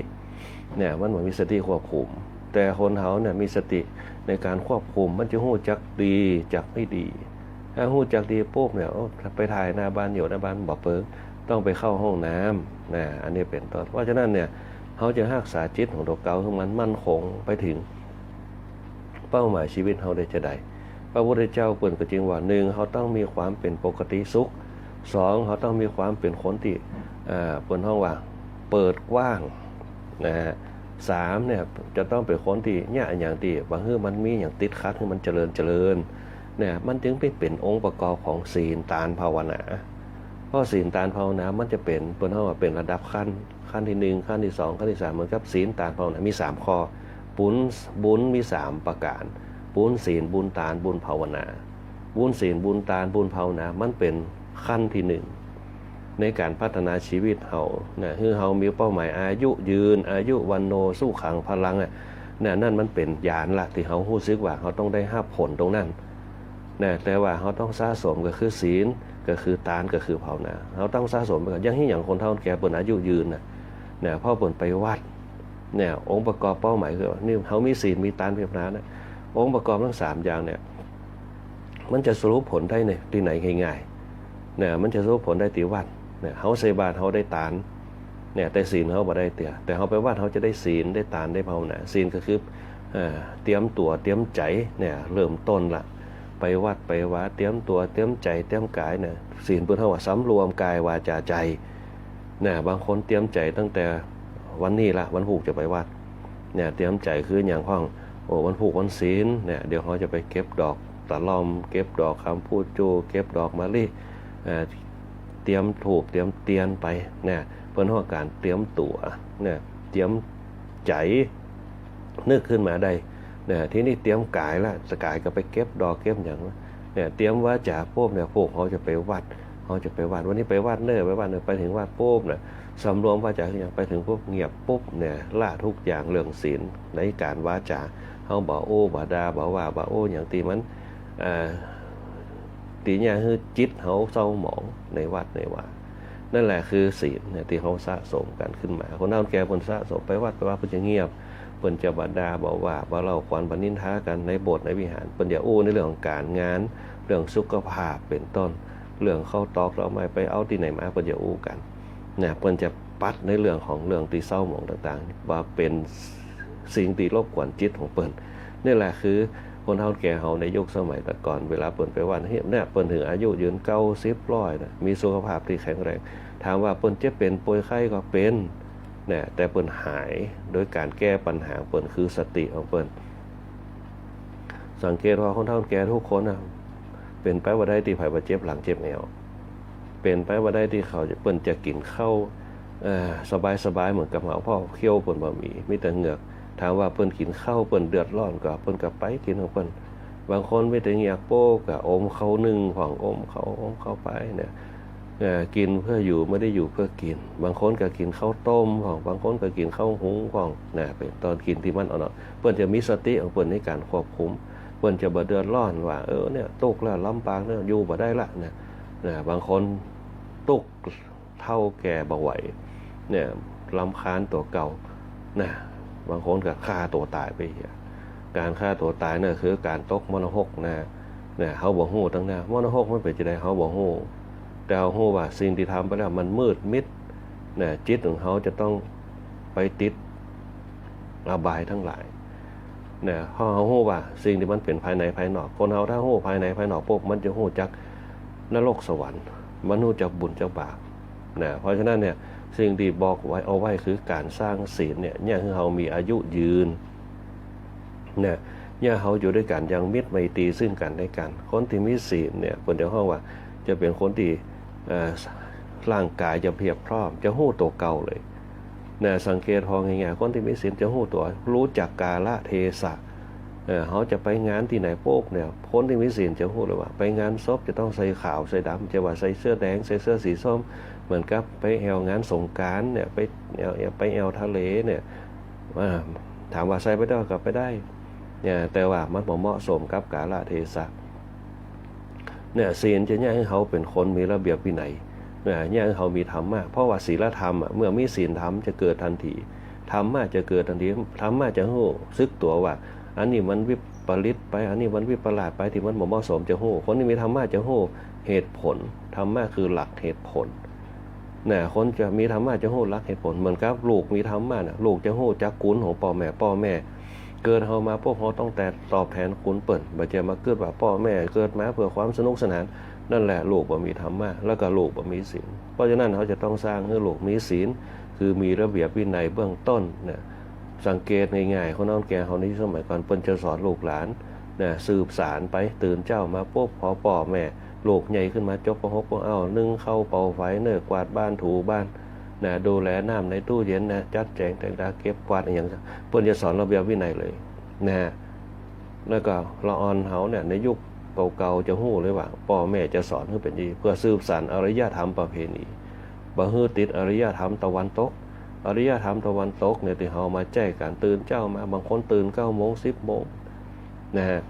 เนี่ย มันบ่มีสติควบคุม แต่คนเฮาเนี่ยมีสติในก๋านควบคุม มันจะฮู้จักดีจักไม่ดี ถ้าฮู้จักดีปุ๊บเนี่ย โอ้ ไปถ่ายหน้าบ้าน อยู่หน้าบ้านบ่เปิง ต้องไปเข้าห้องน้ำ นะ อันนี้เป๋นต้น เพราะฉะนั้นเนี่ย เฮาจะฮักษาจิตของตั๋วเก่าหื้อมันมั่นคงไปเถิง เป้าหมายชีวิตเฮาได้จาใด พระพุทธเจ้าเปิ้นก็จึงว่า หนึ่ง เฮาต้องมีความเป๋นปกติสุข สอง เฮาต้องมีความเป๋นคนตี้ เอ่อ เปิ้นฮ้องว่าเปิดกว้าง นะฮะ สาม เนี่ย จะต้องเป๋นคนตี้เยียะหยังตี้บ่หื้อมันมีหยังติดขัด หื้อมันเจริญเจริญ เนี่ย มันจึงไปเป๋นองค์ประกอบของศีล ตาน ภาวนา เพราะศีล ตาน ภาวนา มันจะเป๋น เปิ้นฮ้องว่าเป๋นระดับขั้น ขั้นตี้นึ่ง ขั้นตี้สอง ขั้นตี้สาม เหมือนกับศีล ตาน ภาวนา มีสามข้อ ปุญ บุญมีสามประก๋าน ปุญ ศีล บุญ ตาน บุญ ภาวนา บุญ ศีล บุญ ตาน บุญ ภาวนา มันเป๋นขั้นตี้นึ่ง ในก๋านพัฒนาชีวิตเฮานะ หื้อเฮามีเป้าหมายอายุยืน อายุ วัณโณ สุขัง พลัง อะ นะ นั่นมันเป๋นญาณละ ตี้เฮาฮู้สึกว่าเฮาต้องได้ฮับผลตรงนั้นนะ แต่ว่าเฮาต้องสะสม ก็คือศีล ก็คือตาน ก็คือภาวนา เฮาต้องสะสมไปก่อน อย่าง อย่างคนเฒ่าแก่เปิ้นอายุยืนนะ นะ เพราะเปิ้นไปวัด เนี่ย องค์ประกอบเป้าหมายคือ นี่ เฮามีศีล มีตาน มีภาวนานะ องค์ประกอบทั้งสามอย่างเนี่ย มันจะสรุปผลได้ในตี้ไหนง่ายๆ เนี่ย มันจะสรุปผลได้ตี้วัด เนี่ย เฮาใส่บาตร เฮาได้ตาน เนี่ย แต่ศีลเฮาบ่ได้เตื้อ แต่เฮาไปวัด เฮาจะได้ศีล ได้ตาน ได้ภาวนา ศีลก็คือ เอ่อ เตรียมตั๋ว เตรียมใจ๋ เนี่ย เริ่มต้นละ ไปวัด ไปวา เตรียมตั๋ว เตรียมใจ๋ เตรียมก๋าย เนี่ย ศีลเปิ้นฮ้องว่าสำรวมก๋าย วาจา ใจ๋ นะ บางคนเตรียมใจ๋ตั้งแต่วันนี้ละ วันพูกจะไปวัด เนี่ย เตรียมใจ๋คืออย่างพ่อง โอ้ วันพูกวันศีล เนี่ย เดี๋ยวเฮาจะไปเก็บดอกตะล่อม เก็บดอกคำพูโจ เก็บดอกมะลิ เอ่อ เตรียมธูป เตรียมเตียนไป เนี่ย เปิ้นฮ้องก๋านเตรียมตั๋ว เนี่ย เตรียมใจ๋ นึกขึ้นมาได้ เนี่ย ทีนี้เตรียมก๋ายละ ก๋ายก็ไปเก็บดอกเก็บหยัง เนี่ย เตรียมวาจาปุ๊บ เนี่ย พูกเฮาจะไปวัด เฮาจะไปวัด วันนี้ไปวัดเน่อ ไปวัดเน่อ ไปเถิงวัดปุ๊บ เนี่ย สำรวมวาจาคือหยัง ไปเถิงปุ๊บ เงียบปุ๊บ เนี่ย ละทุกอย่างเรื่องศีลในก๋านวาจา เฮาบ่อู้ บ่ด่า บ่ว่า บ่อู้หยังตี้มัน เอ่อ ตี้เยียะหื้อจิตเฮาเศร้าหมองในวัดในวา นั่นแหละคือศีลเนี่ย ตี้เฮาสะสมกั๋นขึ้นมา คนเฒ่าแก่เปิ้นสะสม ไปวัด ไปวา เปิ้นจะเงียบ เปิ้นจะบ่ด่า บ่ว่า บ่เล่าขวัญ บ่นินทากั๋นในโบสถ์ในวิหาร เปิ้นจะอู้ในเรื่องของก๋านงาน เรื่องสุขภาพเป๋นต้น เรื่องข้าวตอกดอกไม้ ไปเอาตี้ไหนมา เปิ้นจะอู้กั๋นนะ เปิ้นจะปัดในเรื่องของเรื่องตี้เศร้าหมองต่างๆ ว่าเป๋นสิ่งตี้รบกวนจิตของเปิ้น นี่แหละคือคนเฒ่าแก่เฮาในยุคสมัยแต่ก่อน เวลาเปิ้นไปวัดเนี่ย เปิ้นถึงอายุยืน เก้าสิบ ร้อยนะ มีสุขภาพตี้แข็งแรง ถามว่าเปิ้นเจ็บเป๋นป่วยไข้ก็เป๋นนะ แต่เปิ้นหายโดยก๋านแก้ปัญหาของเปิ้น คือสติของเปิ้น สังเกตว่าคนเฒ่าแก่ทุกคนนะ เป๋นไปบ่ได้ตี้ใผบ่เจ็บหลังเจ็บแอว เป๋นไปบ่ได้ตี้เขาจะ เปิ้นจะกิ๋นข้าว เอ่อ สบายๆ เหมือนกับเฮา เพราะเขี้ยวเปิ้นบ่มี มีแต่เหงือก ถามว่าเปิ้นกิ๋นข้าว เปิ้นเดือดร้อนก่อ เปิ้นก็ไปกิ๋นของเปิ้น บางคนมีแต่เหงือกโป๊กก็อมข้าวนึ่งพ่อง อมข้าว อมข้าวไปเนี่ย เอ่อ กิ๋นเพื่ออยู่ ไม่ได้อยู่เพื่อกิ๋น บางคนก็กิ๋นข้าวต้มพ่อง บางคนก็กิ๋นข้าวหุงพ่องนะ เป๋นต้น กิ๋นตี้มันอ่อนๆ เปิ้นจะมีสติของเปิ้นในก๋านควบคุม เปิ้นจะบ่เดือดร้อนว่า เออ เนี่ย ตุ๊กข์แล้ว ลำบากเนี่ย อยู่บ่ได้ละเนี่ยนะ บางคนตุ๊กข์เฒ่าแก่บ่ไหวเนี่ย รำคาญตั๋วเก่านะ บางคนก็ฆ่าตั๋วต๋ายไปเหีย ก๋านฆ่าตั๋วต๋ายเนี่ยคือก๋านตกมรณะหกนะ เนี่ย เฮาบ่ฮู้ตังหน้า มรณะหกมันเป๋นจะใด เฮาบ่ฮู้ แต่เฮาฮู้ว่าสิ่งตี้ทำไปแล้วมันมืดมิดนะ จิตของเฮาจะต้องไปติดอบายตังหลาย นะ เฮา เฮาฮู้ว่าสิ่งตี้มันเป๋นภายในภายนอก คนเฮาถ้าฮู้ภายในภายนอกปุ๊บ มันจะฮู้จักนรกสวรรค์ มันฮู้จักบุญจักบาป นะ เพราะฉะนั้นเนี่ย สิ่งตี้บอกไว้ เอาไว้คือก๋านสร้างศีลเนี่ย เยียะหื้อเฮามีอายุยืน นะ เยียะเฮาอยู่ด้วยกั๋นอย่างมิตรไมตรีซึ่งกั๋นและกั๋น คนตี้มีศีลเนี่ย เปิ้นจะฮ้องว่าจะเป๋นคนตี้ เอ่อ ร่างก๋ายจะเพียบพร้อม จะฮู้ตั๋วเก่าเลย นะ สังเกตพอง่ายๆ คนตี้มีศีลจะฮู้ตั๋ว ฮู้จักกาลเทศะ เออ เฮาจะไปงานตี้ไหนปุ๊บเนี่ย คนตี้มีศีลจะฮู้เลยว่า ไปงานศพจะต้องใส่ขาวใส่ดำ จะว่าใส่เสื้อแดง ใส่เสื้อสีส้ม เหมือนกับไปแอ่วงานสงกรานต์เนี่ย ไปแอ่ว ไปแอ่วทะเลเนี่ย อ่า ถามว่าใส่ไปได้ก็ไปได้ เนี่ย แต่ว่ามันบ่เหมาะสมกับกาลเทศะ เนี่ย ศีลจะเยียะหื้อเฮาเป๋นคนมีระเบียบวินัย เนี่ย เยียะหื้อเฮามีธรรมะ เพราะว่าศีลธรรมอะ เมื่อมีศีลธรรมจะเกิดตันที ธรรมะจะเกิดตันที ธรรมะจะฮู้สึกตั๋วว่า อันนี้มันวิปริตไป อันนี้มันวิปลาสไป ตี้มันบ่เหมาะสมจะฮู้ คนตี้มีธรรมะจะฮู้เหตุผล ธรรมะคือหลักเหตุผล นะ คนจะมีธรรมะจะฮู้หลักเหตุผล เหมือนกับลูกมีธรรมะนะ ลูกจะฮู้จักคุณของป้อแม่ ป้อแม่เกิดเฮามาปุ๊บ เฮาต้องแต่ตอบแตนคุณเปิ้น บ่ใจ้มากึ๊ดว่าป้อแม่เกิดมาเพื่อความสนุกสนาน นั่นแหละลูกบ่มีธรรมะ แล้วก็ลูกบ่มีศีล เพราะฉะนั้นเฮาจะต้องสร้างหื้อลูกมีศีล คือมีระเบียบวินัยเบื้องต้นนะ สังเกตง่ายๆ คนเฒ่าแก่เฮาในสมัยก่อน เปิ้นจะสอนลูกหลานนะ สืบสานไป ตื่นเจ๊ามาปุ๊บ พอป้อแม่ ลูกใหญ่ขึ้นมาจบ ป.หก ก็เอานึ่งข้าวเป่าไฝเน่อ กวาดบ้านถูบ้าน นะ ดูแลน้ำในตู้เย็นนะ จัดแจงแต่งตาเก็บกวาดอะหยัง เปิ้นจะสอนระเบียบวินัยเลยนะ แล้วก็ละอ่อนเฮาเนี่ย ในยุคเก่าๆ จะฮู้เลยว่า ป้อแม่จะสอนหื้อเป๋นอี้ เปื้อสืบสานอารยธรรมประเพณี บ่หื้อติดอารยธรรมตะวันตก อารยธรรมตะวันตกเนี่ย ตี้เฮามาใจ๊กั๋น ตื่นเจ๊ามา บางคนตื่นเก้าโมง สิบโมง นะฮะ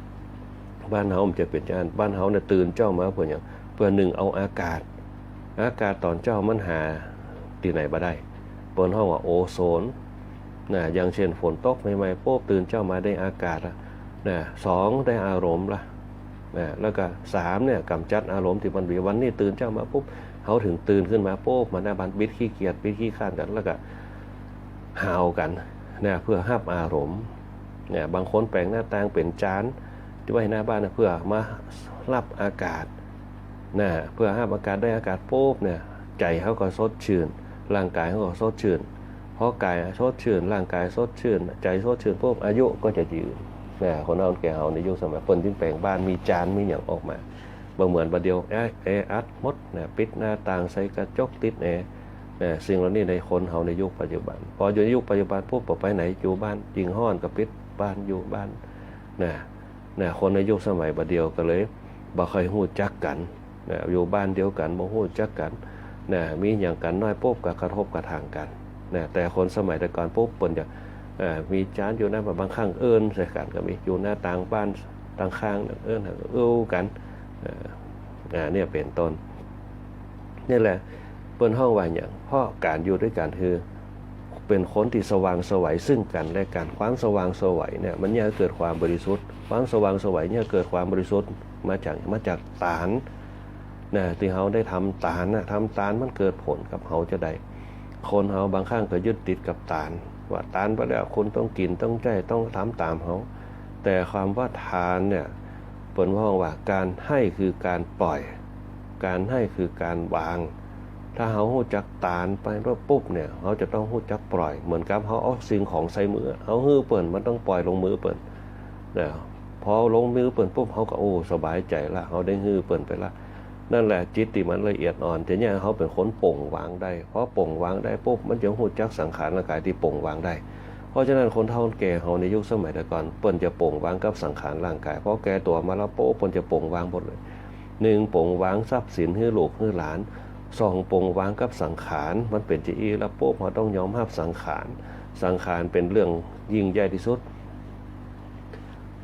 บ้านเฮามันจะเป๋นจ้าน บ้านเฮาเนี่ยตื่นเจ๊ามาเปื้อหยัง เปื้อนึ่งเอาอากาศ อากาศต๋อนเจ๊ามันหาตี้ไหนบ่ได้ เปิ้นฮ้องว่าโอโซน นะ อย่างเช่นฝนตกใหม่ๆ ปุ๊บ ตื่นเจ๊ามาได้อากาศละ นะ สอง ได้อารมณ์ละ นะ แล้วก็สามเนี่ย ก๋ำจัดอารมณ์ตี้มันมี วันนี้ตื่นเจ๊ามาปุ๊บ เฮาเถิงตื่นขึ้นมาปุ๊บ มาหน้าบ้าน บิดขี้เกียจ บิดขี้คร้านกั๋น แล้วก็หาวกั๋น นะ เปื้อฮับอารมณ์ นะ บางคนแป๋งหน้าต่างเป๋นจาน ตี้ไว้หน้าบ้านนะ เปื้อมาฮับอากาศ นะ เปื้อฮับอากาศ ได้อากาศปุ๊บเนี่ย ใจ๋เฮาก็สดชื่น ร่างก๋ายเฮาก็สดชื่น พอกายสดชื่น ร่างก๋ายสดชื่น ใจ๋สดชื่นปุ๊บ อายุก็จะยืน นะ คนเฒ่าแก่เฮาในยุคสมัย เปิ้นจึงแป๋งบ้าน มีจาน มีหยังออกมา บ่เหมือนบ่าเดี่ยว แอ แออัดหมด นะ ปิดหน้าต่าง ใส่กระจก ติดแอร์ นะ สิ่งเหล่านี้ในคนเฮาในยุคปัจจุบัน พออยู่ในยุคปัจจุบันปุ๊บ บ่ไปไหน อยู่บ้าน ยิ่งฮ้อนก็ปิดบ้าน อยู่บ้าน นะ นะ คนในยุคสมัยบ่าเดี่ยวก็เลยบ่ค่อยฮู้จักกั๋น นะ อยู่บ้านเดียวกั๋น บ่ฮู้จักกั๋น นะ มีหยังกั๋นน้อยปุ๊บ ก็กระทบกระทั่งกั๋น นะ แต่คนสมัยแต่ก่อนปุ๊บ เปิ้นจะ เอ่อ มีจานอยู่หน้าบ้าน บางครั้งเอิ้นใส่กั๋นก็มี อยู่หน้าต่างบ้าน ต่างข้าง เอิ้น เอิ้นกั๋น เอ่อ อ่า เนี่ยเป๋นต้น นี่แหละ เปิ้นฮ้องว่าหยัง เพราะก๋านอยู่ตวยกั๋นคือ เป๋นคนตี้สว่างไสวซึ่งกั๋นและกั๋น ความสว่างไสวเนี่ย มันเยียะหื้อเกิดความบริสุทธิ์ ความสว่างไสวเยียะหื้อเกิดความบริสุทธิ์ มาจาก มาจากตาน นะ ตี้เฮาได้ทำตานนะ ทำตานมันเกิดผลกับเฮาจาใด คนเฮาบางครั้งก็ยึดติดกับตาน ว่าตานไปแล้วคุณต้องกิ๋น ต้องใจ๊ ต้องทำต๋ามเฮา แต่คำว่าตานเนี่ย เปิ้นฮ้องว่าก๋านหื้อคือก๋านปล่อย ก๋านหื้อคือก๋านวาง ถ้าเฮาฮู้จักตานไปปุ๊บเนี่ย เฮาจะต้องฮู้จักปล่อย เหมือนกับเฮาเอาสิ่งของใส่มือ เฮาหื้อเปิ้น มันต้องปล่อยลงมือเปิ้น นะ พอลงมือเปิ้นปุ๊บ เฮาก็ โอ้ สบายใจ๋ละ เฮาได้หื้อเปิ้นไปละ นั่นแหละจิตตี้มันละเอียดอ่อน จะเยียะหื้อเฮาเป๋นคนปล่อยวางได้ พอปล่อยวางได้ปุ๊บ มันจะฮู้จักสังขารร่างก๋ายตี้ปล่อยวางได้ เพราะฉะนั้นคนเฒ่าแก่เฮาในยุคสมัยแต่ก่อน เปิ้นจะปล่อยวางกับสังขารร่างก๋าย พอแก่ตั๋วมาแล้วปุ๊บ เปิ้นจะปล่อยวางหมดเลย หนึ่ง ปล่อยวางทรัพย์สินหื้อลูกหื้อหลาน สอง ปล่อยวางกับสังขาร มันเป๋นจาอี้แล้วปุ๊บ เฮาต้องยอมฮับสังขาร สังขารเป๋นเรื่องยิ่งใหญ่ตี้สุด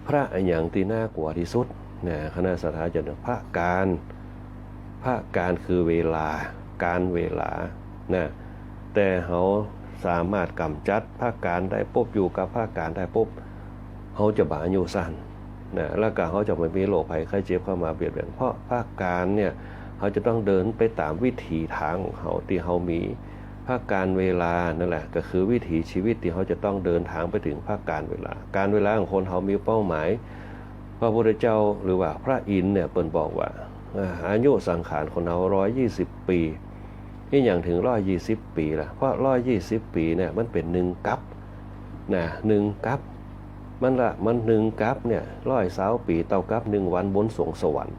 พระอะหยังตี้น่ากลัวตี้สุด นะ คณะศรัทธาญาติโยม พระกาล พระกาลคือเวลา กาลเวลา นะ แต่เฮาสามารถก๋ำจัดพระกาลได้ปุ๊บ อยู่กับพระกาลได้ปุ๊บ เฮาจะบ่อายุสั้น นะ แล้วก็เฮาจะบ่มีโรคภัยไข้เจ็บเข้ามาเบียดเบียน เพราะพระกาลเนี่ย เฮาจะต้องเดินไปต๋ามวิถีตางของเฮาตี้เฮามี พระกาลเวลานั่นแหละ ก็คือวิถีชีวิตตี้เฮาจะต้องเดินตางไปเถิงพระกาลเวลา กาลเวลาของคนเฮามีเป้าหมาย พระพุทธเจ้าหรือว่าพระอินทร์เนี่ย เปิ้นบอกว่า อ่า อายุสังขารคนเฮาร้อยยี่สิบปี๋ อิหยังเถิงร้อยยี่สิบปี๋ล่ะ เพราะร้อยยี่สิบปี๋เนี่ย มันเป๋นหนึ่งกัป นะ หนึ่งกัป มันละ มันหนึ่งกัปเนี่ย ร้อยซาวปี๋ เต้ากับหนึ่งวันบนสวงสวรรค์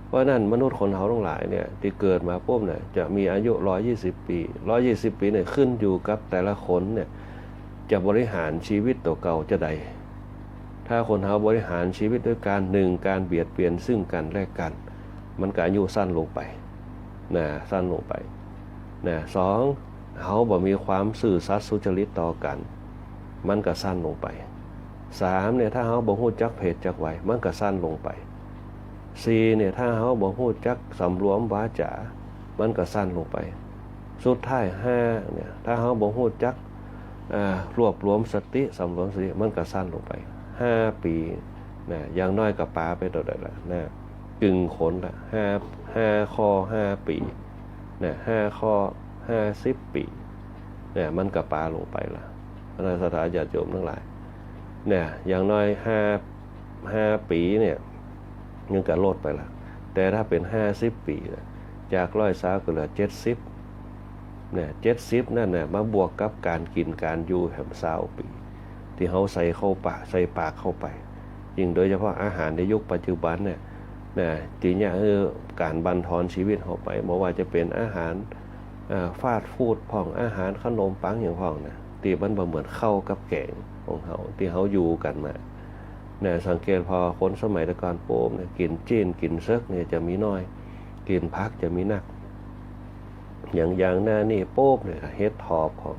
เพราะฉะนั้นมนุษย์คนเฮาตังหลายเนี่ย ตี้เกิดมาปุ๊บเนี่ย จะมีอายุร้อยยี่สิบปี๋ ร้อยยี่สิบปี๋เนี่ย ขึ้นอยู่กับแต่ละคนเนี่ย จะบริหารชีวิตตั๋วเก่าจาใด ถ้าคนเฮาบริหารชีวิตด้วยก๋าน หนึ่ง ก๋านเบียดเบียนซึ่งกั๋นและกั๋น มันก็อายุสั้นลงไป นะ สั้นลงไป นะ สอง เฮาบ่มีความซื่อสัตย์สุจริตต่อกั๋น มันก็สั้นลงไป สาม เนี่ย ถ้าเฮาบ่ฮู้จักเพศจักวัย มันก็สั้นลงไป สี่ เนี่ย ถ้าเฮาบ่ฮู้จักสำรวมวาจา มันก็สั้นลงไป สุดท้าย ห้า เนี่ย ถ้าเฮาบ่ฮู้จัก อ่า รวบรวมสติ สำรวมสติ มันก็สั้นลงไป ห้าปี๋ นะ อย่างน้อยก็ป๋าไปเต้าใดละ นะ กึ่งคนละ ห้า ห้าข้อ ห้าปี๋ นะ ห้าข้อ ห้าสิบปี๋ นะ มันก็ป๋าลงไปละ คณะศรัทธาญาติโยมตังหลาย นะ อย่างน้อย ห้า ห้าปี๋เนี่ย มันก็ลดไปละ แต่ถ้าเป๋นห้าสิบปี๋ละ จากร้อยซาวก็เหลือเจ็ดสิบ เนี่ย เจ็ดสิบนั่นน่ะ มาบวกกับก๋านกิ๋นก๋านอยู่แหมซาวปี๋ ตี้เฮาใส่เข้าปาก ใส่ปากเข้าไป ยิ่งโดยเฉพาะอาหารในยุคปัจจุบันเนี่ย นะ ตี้เยียะหื้อก๋านบั่นทอนชีวิตเฮาไป บ่ว่าจะเป๋นอาหาร อ่า ฟาสต์ฟู้ดพ่อง อาหารขนมปังหยังพ่องนะ ตี้มันบ่เหมือนข้าวกับแก๋งของเฮา ตี้เฮาอยู่กั๋นมา นะ สังเกตผ่อคนสมัยแต่ก่อนปุ๊บเนี่ย กิ๋นจิ๊น กิ๋นเสิร์กเนี่ยจะมีน้อย กิ๋นผักจะมีนัก อย่าง อย่างหน้านี้ปุ๊บเนี่ย เห็ดถอบพ่อง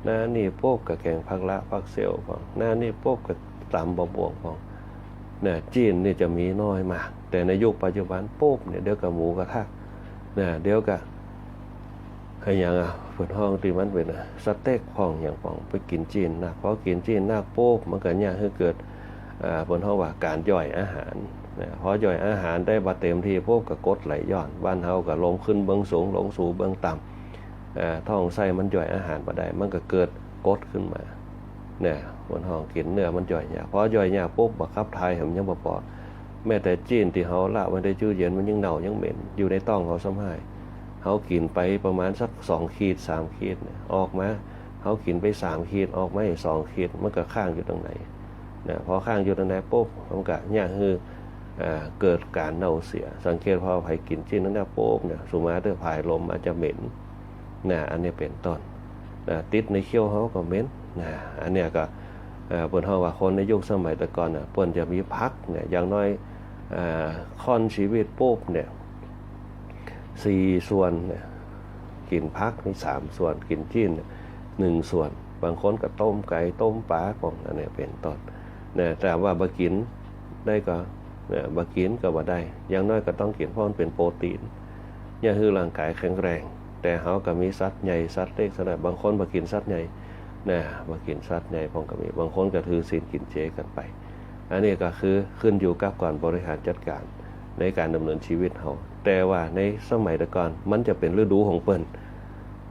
หน้านี้ปุ๊บก็แก๋งผักหละผักเสี้ยวพ่อง หน้านี้ปุ๊บก็ต๋ำบ่าบ่วงพ่อง นะ จิ๊นนี่จะมีน้อยมาก แต่ในยุคปัจจุบันปุ๊บเนี่ย เดี๋ยวก็หมูกระทะ นะ เดี๋ยวก็ อะหยังอะ เปิ้นฮ้องตี้มันเป๋นอะ สเต็กพ่องหยังพ่อง ไปกิ๋นจิ๊นนัก พอกิ๋นจิ๊นนักปุ๊บ มันก็เยียะหื้อเกิด อ่า เปิ้นฮ้องว่าก๋านย่อยอาหาร นะ พอย่อยอาหารได้บ่เต็มตี้ปุ๊บ ก็กรดไหลย้อน บ้านเฮาก็ลงขึ้นเบื้องสูง ลงสู่เบื้องต่ำ อ่า ท้องไส้มันย่อยอาหารบ่ได้ มันก็เกิดกรดขึ้นมา นะ เปิ้นฮ้องกิ๋นเนื้อมันย่อยยาก พอย่อยยากปุ๊บ บ่ขับถ่ายแหมยังบ่ปอ แม้แต่จิ๊นตี้เฮาละไว้ได้จื้อเย็น มันยังเน่ายังเหม็น อยู่ในต๊องเฮาซ้ำฮ้าย เฮากิ๋นไปประมาณสักสองขีดสามขีดเนี่ย ออกมา เฮากิ๋นไปสามขีด ออกมาอีกสองขีด มันก็ค้างอยู่ตังใน นะ พอค้างอยู่ตังในปุ๊บ มันก็เยียะหื้อ อ่า เกิดก๋านเน่าเสีย สังเกตผ่อใผกิ๋นจิ๊นนั้นนะปุ๊บเนี่ย สุมาเตื้อผายลมมาจะเหม็น นะ อันนี้เป๋นต้น นะ ติดในเขี้ยวเฮาก็เหม็น นะ อันเนี้ยก็ เอ่อ เปิ้นฮ้องว่าคนในยุคสมัยแต่ก่อนน่ะ เปิ้นจะมีผักเนี่ย อย่างน้อย เอ่อ ค่อนชีวิตปุ๊บเนี่ย สี่ส่วนเนี่ย กิ๋นผักนี่สามส่วน กิ๋นจิ๊นเนี่ยหนึ่งส่วน บางคนก็ต้มไก่ ต้มป๋าพ่อง อันนี้เป๋นต้น นะ แต่ว่าบ่กิ๋นได้ก็ นะ บ่กิ๋นก็บ่ได้ อย่างน้อยก็ต้องกิ๋น เพราะมันเป๋นโปรตีน เยียะหื้อร่างก๋ายแข็งแรง แต่เฮาก็มีสัตว์ใหญ่ สัตว์เล็ก สัตว์น้อย บางคนบ่กิ๋นสัตว์ใหญ่ นะ บ่กิ๋นสัตว์ใหญ่พ่องก็มี บางคนก็ถือศีลกิ๋นเจกั๋นไป อันนี้ก็คือขึ้นอยู่กับก๋านบริหารจัดก๋านในก๋านดำเนินชีวิตเฮา แต่ว่าในสมัยแต่ก่อนมันจะเป๋นฤดูของเปิ้น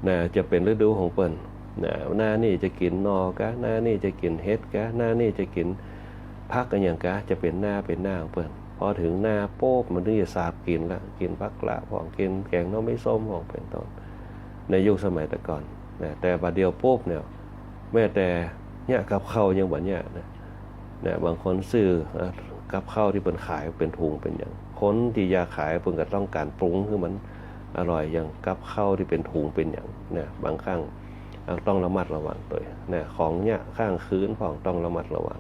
นะ จะเป๋นฤดูของเปิ้น นะ หน้านี้จะกิ๋นหน่อก๊ะ หน้านี้จะกิ๋นเห็ดก๊ะ หน้านี้จะกิ๋นผักอะหยังก๊ะ จะเป๋นหน้าเป๋นหน้าของเปิ้น พอเถิงหน้าปุ๊บ มันเถิงจะสาบกิ๋นละ กิ๋นผักหละพ่อง กิ๋นแก๋งหน่อไม้ส้มพ่อง เป๋นต้น ในยุคสมัยแต่ก่อน นะ แต่บัดเดี่ยวปุ๊บเนี่ย แม้แต่เยียะกับข้าวยังบ่เยียะนะ นะ บางคนซื้อ อ่ะ กับข้าวตี้เปิ้นขายเป๋นถุงเป๋นหยัง คนตี้อยากขายเปิ้นก็ต้องก๋านปรุงหื้อมันอร่อย อย่างกับข้าวตี้เป๋นถุงเป๋นหยังนะ บางครั้ง อ่ะ ต้องระมัดระวังตวยนะ ของเยียะค้างคืนพ่องต้องระมัดระวัง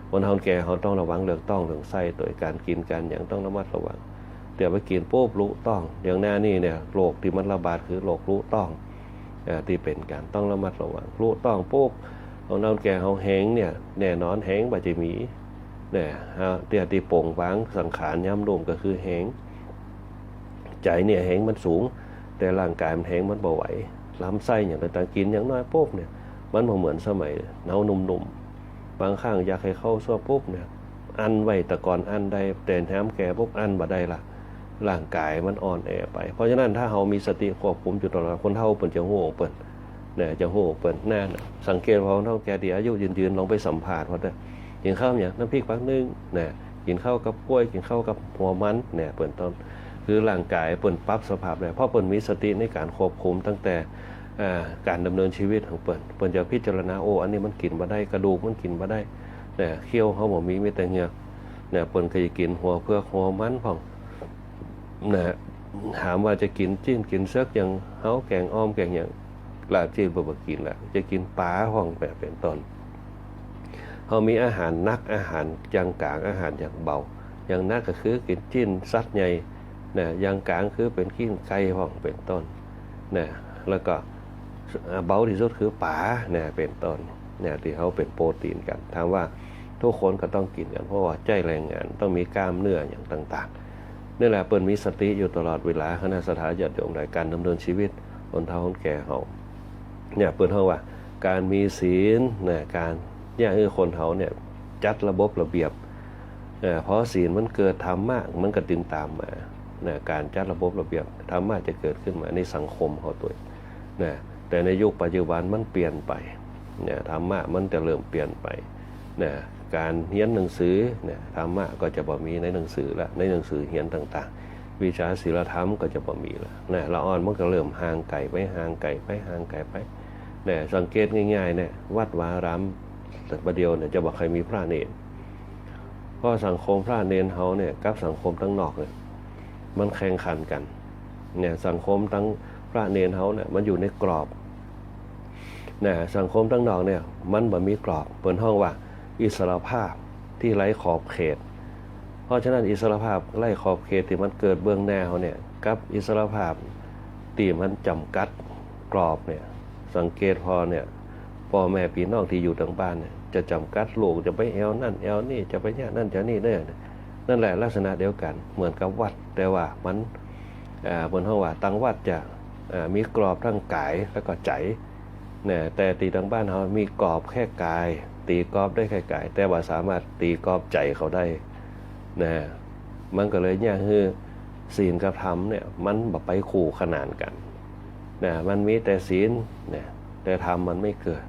คนเฒ่าแก่เฮาต้องระวังเรื่องต๊องเรื่องไส้ตวย ก๋านกิ๋นก๋านหยังต้องระมัดระวัง เดี๋ยวไปกิ๋นปุ๊บลุต๊อง อย่างหน้านี้เนี่ย โรคตี้มันระบาดคือโรคลุต๊อง เอ่อ ตี้เป๋นก๋านต้องระมัดระวัง ลุต๊องปุ๊บ คนเฒ่าแก่เฮาแฮงเนี่ย แน่นอนแฮงบ่จะมี เนี่ย ฮะ ตี้ ตี้ป่งวางสังขารยามลุ่มก็คือแฮง ใจ๋เนี่ยแฮงมันสูง แต่ร่างก๋ายมันแฮงมันบ่ไหว ลำไส้หยังต่างๆ กิ๋นอย่างน้อยปุ๊บเนี่ย มันบ่เหมือนสมัยเฮาหนุ่มๆ บางครั้งอยากหื้อข้าวซั่วปุ๊บเนี่ย อั้นไว้ แต่ก่อนอั้นได้ แต่ยามแก่ปุ๊บอั้นบ่ได้ละ ร่างก๋ายมันอ่อนแอไป เพราะฉะนั้นถ้าเฮามีสติควบคุมอยู่ตลอด คนเฒ่าเปิ้นจะฮู้ของเปิ้น นะ จะฮู้ของเปิ้น นะ สังเกตผ่อคนเฒ่าแก่ตี้อายุยืนๆ ลองไปสัมภาษณ์เปิ้นเต๊อะ กิ๋นข้าวหยัง น้ำพริกผักนึ่ง นะ กิ๋นข้าวกับก้วย กิ๋นข้าวกับหัวมัน นะ เป๋นต้น คือร่างก๋ายเปิ้นปรับสภาพได้ เพราะเปิ้นมีสติในก๋านควบคุมตั้งแต่ อ่า ก๋านดำเนินชีวิตของเปิ้น เปิ้นจะพิจารณา โอ้ อันนี้มันกิ๋นบ่ได้ กระดูกมันกิ๋นบ่ได้ นะ เขี้ยวเฮาบ่มี มีแต่เหงือก นะ เปิ้นก็จะกิ๋นหัวเผือกหัวมันพ่อง นะ ถามว่าจะกิ๋นจิ๊นกิ๋นเสิร์กอย่างเฮา แก๋งอ่อมแก๋งหยัง ลาบจิ๊นเปิ้นบ่กิ๋นละ จะกิ๋นป๋าพ่องแบบเป๋นต้น เฮามีอาหารหนัก อาหารอย่างก๋าง อาหารอย่างเบา อย่างหนักก็คือกิ๋นจิ๊นสัตว์ใหญ่ นะ อย่างก๋างคือเป๋นจิ๊นไก่พ่องเป๋นต้น นะ แล้วก็ อ่า เบาตี้สุดคือป๋า นะ เป๋นต้น นะ ตี้เฮาเป๋นโปรตีนกั๋น ถามว่ากู้คนก็ต้องกิ๋นกั๋น เพราะว่าใจ๊แรงงาน ต้องมีกล้ามเนื้อหยังต่างๆ นี่แหละเปิ้นมีสติอยู่ตลอดเวลา คณะศรัทธาญาติโยมหลาย ก๋านดำเนินชีวิตคนเฒ่าคนแก่เฮา เนี่ย เปิ้นฮ้องว่าก๋านมีศีล นะ ก๋าน เนี่ย คือคนเฮาเนี่ยจัดระบบระเบียบ เอ่อ พอศีลมันเกิด ธรรมะมันก็ติดต๋ามมา นะ ก๋านจัดระบบระเบียบ ธรรมะจะเกิดขึ้นมาในสังคมเฮาตวย นะ แต่ในยุคปัจจุบันมันเปลี่ยนไป นะ ธรรมะมันจะเริ่มเปลี่ยนไป นะ ก๋านเฮียนหนังสือ นะ ธรรมะก็จะบ่มีในหนังสือละ ในหนังสือเฮียนต่างๆ วิชาศีลธรรมก็จะบ่มีละ นะ ละอ่อนมันก็เริ่มห่างไก๋ไป ห่างไก๋ไป ห่างไก๋ไป นะ สังเกตง่ายๆ เนี่ย วัดวาอาราม แต่บ่าเดี่ยวเนี่ยจะบ่ใค่มีพระเณร เพราะสังคมพระเณรเฮาเนี่ยกับสังคมตังนอกเนี่ย มันแข่งขันกั๋น เนี่ย สังคมตังพระเณรเฮาเนี่ยมันอยู่ในกรอบ นะ สังคมตังนอกเนี่ยมันบ่มีกรอบ เปิ้นฮ้องว่าอิสรภาพตี้ไร้ขอบเขต เพราะฉะนั้นอิสรภาพไร้ขอบเขตตี้มันเกิดเบื้องหน้าเฮาเนี่ย กับอิสรภาพตี้มันจ๋ำกัดกรอบเนี่ย สังเกตผ่อเนี่ย ป้อแม่ปี้น้องตี้อยู่ตังบ้านเนี่ย จะจ๋ำกัดลูก จะไปแอ่วนั่นแอ่วนี่ จะไปเยียะนั่นเยียะนี่เนี่ย นั่นแหละลักษณะเดียวกั๋น เหมือนกับวัด แต่ว่ามัน อ่า เปิ้นฮ้องว่าตังวัดจะ อ่า มีกรอบตังก๋ายแล้วก็ใจ๋ เนี่ย แต่ตี้ตังบ้านเฮามีกรอบแค่ก๋าย ตี๋กรอบได้แค่ก๋าย แต่บ่สามารถตี๋กรอบใจ๋เขาได้ นะ มันก็เลยเยียะหื้อศีลกับธรรมเนี่ย มันบ่ไปคู่ขนานกั๋น นะ มันมีแต่ศีล นะ แต่ธรรมมันไม่เกิด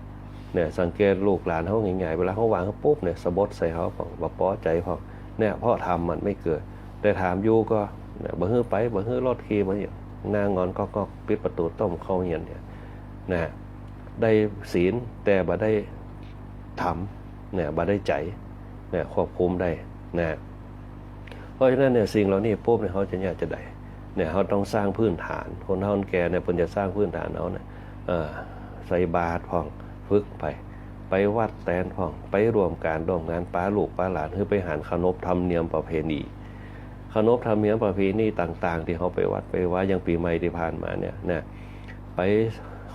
เนี่ย สังเกตลูกหลานเฮาง่ายๆ เวลาเฮาว่าเฮาปุ๊บเนี่ย สะบดใส่เฮาพ่อง บ่ปอใจ๋พ่อง เนี่ย เพราะธรรมมันไม่เกิด แต่ถามอยู่ก็ เนี่ย บ่หื้อไป บ่หื้อรถขี่ บ่หื้อหยัง หน้างอนก๊อกๆ ปิดประตู๋ต้มเข้าเฮียนเนี่ย นะ ได้ศีลแต่บ่ได้ธรรม เนี่ย บ่ได้ใจ๋ เนี่ย ควบคุมได้ นะ เพราะฉะนั้นเนี่ย สิ่งเหล่านี้ปุ๊บเนี่ย เฮาจะเยียะจาใด เนี่ย เฮาต้องสร้างพื้นฐาน คนเฒ่าคนแก่เนี่ย เปิ้นจะสร้างพื้นฐานเอาเนี่ย เอ่อ ใส่บาตรพ่อง ฝึกไป ไปวัดแตนพ่อง ไปร่วมก๋านร่วมงาน ปาลูกปาหลาน หื้อไปหันขนบธรรมเนียมประเพณี ขนบธรรมเนียมประเพณีต่างๆ ตี้เฮาไปวัดไปวา อย่างปี๋ใหม่ตี้ผ่านมาเนี่ยนะ ไป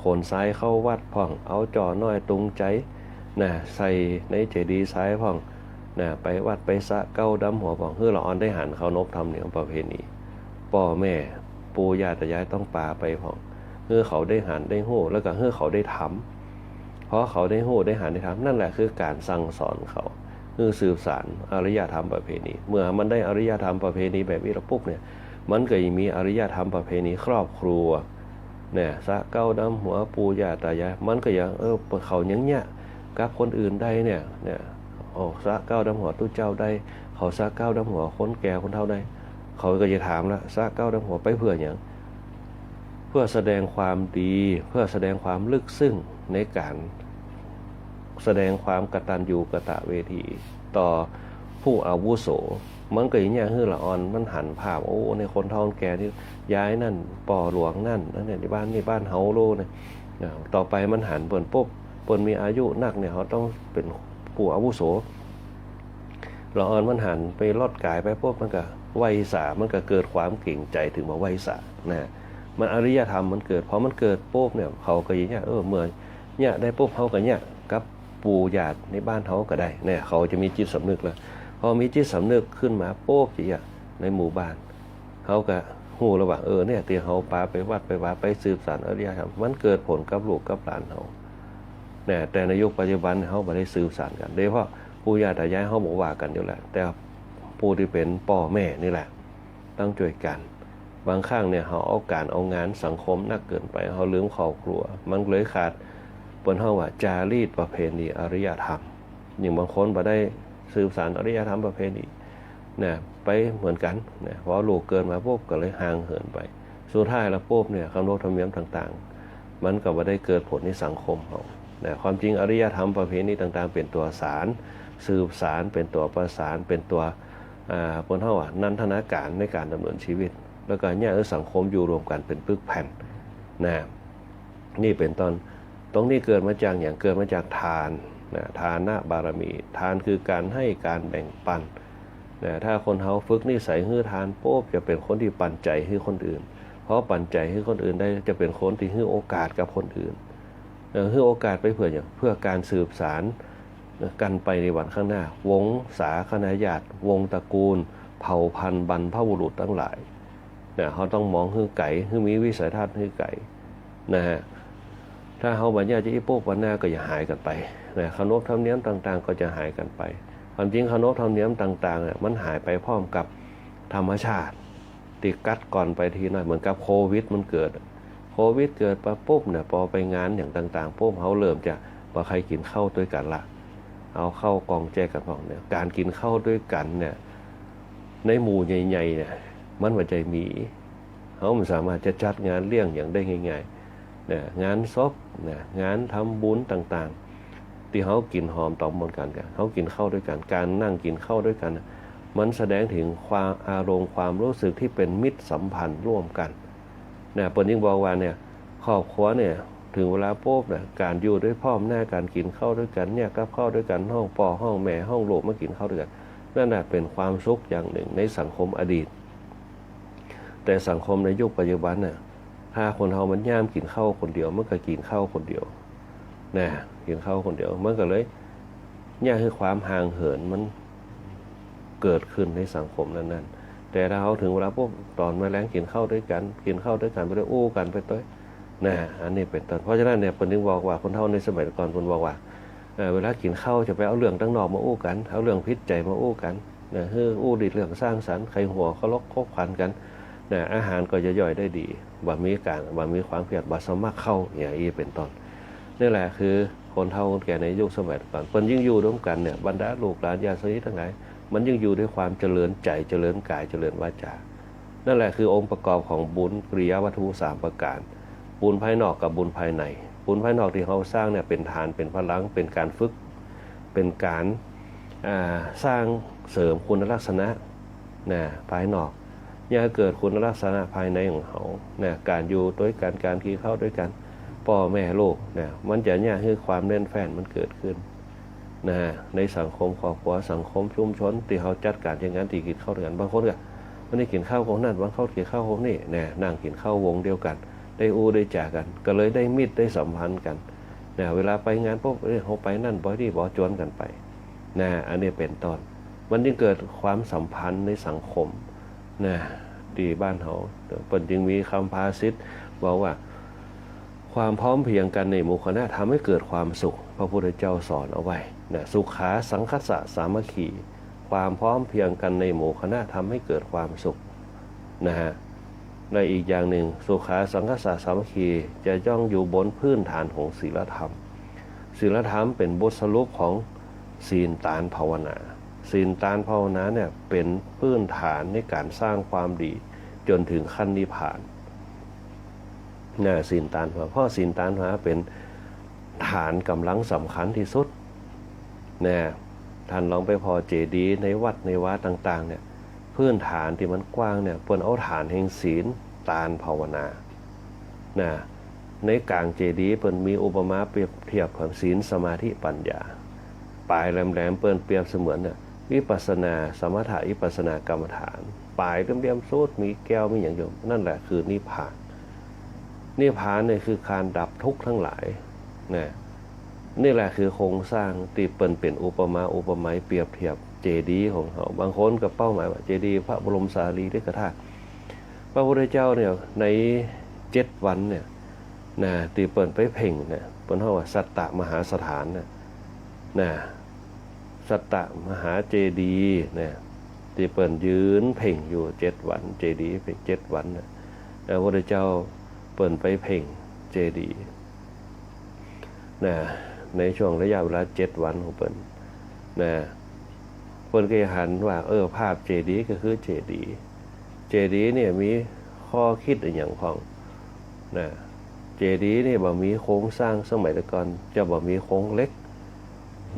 ขนทรายเข้าวัดพ่อง เอาจ้อน้อยตุงใจ๋ นะ ใส่ในเจดีย์ทรายพ่อง นะ ไปวัดไปสระเก๊าดำหัวพ่อง หื้อละอ่อนได้หันเคารพธรรมเนียมประเพณี ป้อแม่ปู่ย่าตายายต้องปาไปพ่อง หื้อเขาได้หันได้ฮู้ แล้วก็หื้อเขาได้ทำ พอเขาได้ฮู้ได้หันได้ทำ นั่นแหละคือก๋านสั่งสอนเขา หื้อสืบสานอารยธรรมประเพณี เมื่อมันได้อารยธรรมประเพณีแบบนี้แล้วปุ๊บเนี่ย มันก็ยังมีอารยธรรมประเพณีครอบครัว เนี่ย สระเก๊าดำหัวปู่ย่าตายาย มันก็ยัง เออ เขายังเยียะกับคนอื่นได้เนี่ย เนี่ย โอ้ สระเก๊าดำหัวตุ๊เจ้าได้ เขาสระเก๊าดำหัวคนแก่คนเฒ่าได้ เขาก็จะถามละ สระเก๊าดำหัวไปเพื่อหยัง เพื่อแสดงความดี เพื่อแสดงความลึกซึ้งในก๋านแสดงความกตัญญูกตเวทีต่อผู้อาวุโส มันก็อย่างเยียะหื้อละอ่อนมันหันภาพ โอ้ เนี่ย คนเฒ่าคนแก่นี่ ยายนั่น ป้อหลวงนั่น อันนี้บ้านนี่บ้านเฮาโลเนี่ย อ่า ต่อไปมันหันเปิ้นปุ๊บ เปิ้นมีอายุนักเนี่ย เฮาต้องเป๋นผู้อาวุโส ละอ่อนมันหันไปลอดก๋ายไปปุ๊บ มันก็ไหว้สา มันก็เกิดความเกรงใจ๋ ถือว่าไหว้สานะ มันอารยธรรมมันเกิด พอมันเกิดปุ๊บเนี่ย เขาก็อย่างเยียะ เออ เมื่อเยียะได้ปุ๊บ เฮาก็เยียะกับปู่ย่าในบ้านเฮาก็ได้เนี่ย เขาจะมีจิตสำนึกแล้ว พอมีจิตสำนึกขึ้นมาปุ๊บ จะเยียะในหมู่บ้าน เฮาก็ฮู้แล้วว่า เออ เนี่ย ตี้เฮาปาไปวัดไปวา ไปสืบสานอารยธรรม มันเกิดผลกับลูกกับหลานเฮา เนี่ย แต่ในยุคปัจจุบันเฮาบ่ได้สืบสานกั๋น โดยเฉพาะปู่ย่าตายายเฮาบ่ว่ากั๋นอยู่แล้ว แต่ผู้ตี้เป๋นป้อแม่นี่แหละ ต้องจ้วยกั๋น บางครั้งเนี่ย เฮาเอาก๋านเอางานสังคมนักเกินไป เฮาลืมครอบครัว มันเลยขาด เปิ้นฮ้องว่าจารีตประเพณีอารยธรรม อย่างบางคนบ่ได้สืบสานอารยธรรมประเพณี นะ ไปเหมือนกั๋น นะ พอลูกเกิดมาปุ๊บ ก็เลยห่างเหินไป สุดท้ายแล้วปุ๊บเนี่ย เคารพธรรมเนียมต่างๆ มันก็บ่ได้เกิดผลในสังคมเฮา นะ ความจริงอารยธรรมประเพณีต่างๆ เป๋นตั๋วสาน สืบสาน เป๋นตั๋วประสาน เป๋นตั๋ว อ่า เปิ้นฮ้องว่านันทนาก๋ารในก๋านดำเนินชีวิต แล้วก็เยียะหื้อสังคมอยู่ร่วมกั๋นเป๋นปึกแผ่น นะ นี่เป๋นต้น ตรงนี้เกิดมาจากหยัง เกิดมาจากทาน นะ ทานบารมี ทานคือก๋านให้ก๋านแบ่งปัน นะ ถ้าคนเฮาฝึกนิสัยหื้อทานปุ๊บ จะเป๋นคนตี้ปันใจ๋หื้อคนอื่น พอปันใจ๋หื้อคนอื่นได้ จะเป๋นคนตี้หื้อโอกาสกับคนอื่น เอ่อ หื้อโอกาสไปเพื่อหยัง เพื่อก๋านสืบสานกั๋นไปในวันข้างหน้า วงศาคณาญาติ วงศ์ตระกูล เผ่าพันธุ์บรรพบุรุษตังหลาย นะ เฮาต้องมองหื้อไก๋ หื้อมีวิสัยทัศน์หื้อไก๋ นะฮะ ถ้าเฮาบ่เยียะจาอี้ปุ๊บ วันหน้าก็จะหายกั๋นไป นะ เคารพธรรมเนียมต่างๆ ก็จะหายกั๋นไป ความจริงเคารพธรรมเนียมต่างๆ เนี่ย มันหายไปพร้อมกับธรรมชาติ ตี้กัดก่อนไปทีหน้อย เหมือนกับโควิดมันเกิด โควิดเกิดมาปุ๊บเนี่ย ปอไปงานอย่างต่างๆ ปุ๊บ เฮาเริ่มจะบ่ใค่กิ๋นข้าวตวยกั๋นละ เอาข้าวกล่องแจกกั๋นพ่องเนี่ย ก๋านกิ๋นข้าวตวยกั๋นเนี่ย ในหมู่ใหญ่ๆ เนี่ย มันบ่ใจ้มี เฮาบ่สามารถจะจัดงานเลี้ยงหยังได้ง่ายๆ นะ งานศพ นะ งานทำบุญต่าง ตี้เฮากิ๋นหอมต๋อมมวลกั๋น กั๋น เฮากิ๋นข้าวตวยกั๋น ก๋านนั่งกิ๋นข้าวตวยกั๋นน่ะ มันแสดงเถิงความ อารมณ์ความรู้สึกตี้เป๋นมิตรสัมพันธ์ร่วมกั๋นน่ะ เปิ้นจึงบอกว่าเนี่ย ครอบครัวเนี่ย เถิงเวลาปุ๊บน่ะ ก๋านอยู่ตวยพ่อมหน้า ก๋านกิ๋นข้าวตวยกั๋น แยกกับข้าวตวยกั๋น ฮ้องป้อฮ้องแม่ฮ้องลูกมากิ๋นข้าวตวยกั๋น นั่นน่ะเป๋นความสุขอย่างนึ่งในสังคมอดีต แต่สังคมในยุคปัจจุบันน่ะ ถ้าคนเฮามันย่ามกิ๋นข้าวคนเดียว มันก็กิ๋นข้าวคนเดียวน่ะ กิ๋นข้าวคนเดียว มันก็เลยเยียะหื้อความห่างเหินมันเกิดขึ้นในสังคมนั้นๆ แต่ถ้าเฮาเถิงเวลาปุ๊บ ต๋อนมื้อแลงกิ๋นข้าวตวยกั๋น กิ๋นข้าวตวยกั๋นไปตวย อู้กั๋นไปตวยน่ะ อันนี้เป๋นต้น เพราะฉะนั้นเนี่ย เปิ้นจึงบอกว่า คนเฒ่าในสมัยก่อนเปิ้นบอกว่า เอ่อ เวลากิ๋นข้าวจะไปเอาเรื่องตังนอกมาอู้กั๋น เอาเรื่องผิดใจ๋มาอู้กั๋นน่ะ หื้ออู้ดีเรื่องสร้างสรรค์ ใค่หัวเคารพคบขันกั๋นน่ะ อาหารก็จะย่อยได้ดี บ่มีก๋าน บ่มีความเครียด บ่สมัครเข้า อย่างอี้เป๋นต้น นี่แหละคือคนเฒ่าคนแก่ในยุคสมัยก่อน เปิ้นยิ่งอยู่ร่วมกั๋นเนี่ย บรรดาลูกหลานญาติสนิทตังหลาย มันยิ่งอยู่ด้วยความเจริญใจ๋ เจริญกาย เจริญวาจา นั่นแหละคือองค์ประกอบของบุญกิริยาวัตถุสามประก๋าน บุญภายนอกกับบุญภายใน บุญภายนอกตี้เฮาสร้างเนี่ย เป๋นฐาน เป๋นพลัง เป๋นก๋านฝึก เป๋นก๋าน อ่า สร้างเสริมคุณลักษณะน่ะ ภายนอก เยียะหื้อเกิดคุณลักษณะภายในของเฮาน่ะ ก๋านอยู่ตวยกั๋น ก๋านกิ๋นข้าวตวยกั๋น ป้อแม่ลูกน่ะ มันจะเยียะหื้อความแน่นแฟ้นมันเกิดขึ้นน่ะ ในสังคมครอบครัว สังคมชุมชนตี้เฮาจัดก๋านเยียะงานตี้กิ๋นข้าวตวยกั๋น บางคนก็ วันนี้กิ๋นข้าวกงนั้น บางคนกิ๋นข้าวกงนี้น่ะ นั่งกิ๋นข้าววงเดียวกั๋น ได้อู้ได้จ๋ากั๋น ก็เลยได้มิตรได้สัมพันธ์กั๋นน่ะ เวลาไปงานปุ๊บ เอ้ย เฮาไปนั่นบ่ ตี้บ่ จวนกั๋นไปน่ะ อันนี้เป๋นต้น มันจึงเกิดความสัมพันธ์ในสังคมน่ะ ตี้บ้านเฮา เปิ้นจึงมีกำภาษิตบอกว่า ความพร้อมเพรียงกั๋นในหมู่คณะทำให้เกิดความสุข พระพุทธเจ้าสอนเอาไว้น่ะ สุขาสังคสสามัคคี ความพร้อมเพรียงกั๋นในหมู่คณะทำให้เกิดความสุขน่ะฮะ และอีกอย่างนึ่ง สุขาสังคสสามัคคีจะต้องอยู่บนพื้นฐานของศีลธรรม ศีลธรรมเป๋นบทสรุปของศีล ตาน ภาวนา ศีล ตาน ภาวนาเนี่ยเป๋นพื้นฐานในก๋านสร้างความดีจ๋นเถิงขั้นนิพพานน่ะ ศีล ตาน ภาวนา เพราะศีล ตาน ภาวนาเป๋นฐานก๋ำลังสำคัญตี้สุดน่ะ ต้านลองไปผ่อเจดีย์ในวัดในวาต่างๆ เนี่ย พื้นฐานตี้มันกว้างเนี่ย เปิ้นเอาฐานแห่งศีล ตาน ภาวนาน่ะ ในก๋างเจดีย์เปิ้นมีอุปมาเปรียบเทียบกับศีล สมาธิ ปัญญา ป๋ายแหลมๆ เปิ้นเปรียบเสมือนเนี่ย วิปัสสนา สมถะวิปัสสนากรรมฐาน ป๋ายเหลี่ยมๆ สุด มีแก้ว มีหยังอยู่ นั่นแหละคือนิพพาน นิพพานเนี่ยคือก๋านดับทุกข์ตังหลายน่ะ นี่แหละคือโครงสร้างตี้เปิ้นเป๋นอุปมาอุปไมยเปรียบเทียบเจดีย์ของเฮา บางคนก็เป้าหมายว่าเจดีย์พระบรมสารีริกธาตุ พระพุทธเจ้าเนี่ยในเจ็ดวันเนี่ยน่ะ ตี้เปิ้นไปเพ่งเนี่ย เปิ้นฮ้องว่าสัตตมหาสถานเนี่ยน่ะ สัตตมหาเจดีย์เนี่ย ตี้เปิ้นยืนเพ่งอยู่เจ็ดวัน เจดีย์เพ่งเจ็ดวันน่ะ พระพุทธเจ้าเปิ้นไปเพ่งเจดีย์น่ะ ในช่วงระยะเวลาเจ็ดวันของเปิ้นน่ะ เปิ้นก็หันว่า เออ ภาพเจดีย์ก็คือเจดีย์ เจดีย์เนี่ยมีข้อคิดอะหยังพ่องน่ะ เจดีย์นี่บ่มีโครงสร้าง สมัยแต่ก่อนจะบ่มีโครงเหล็ก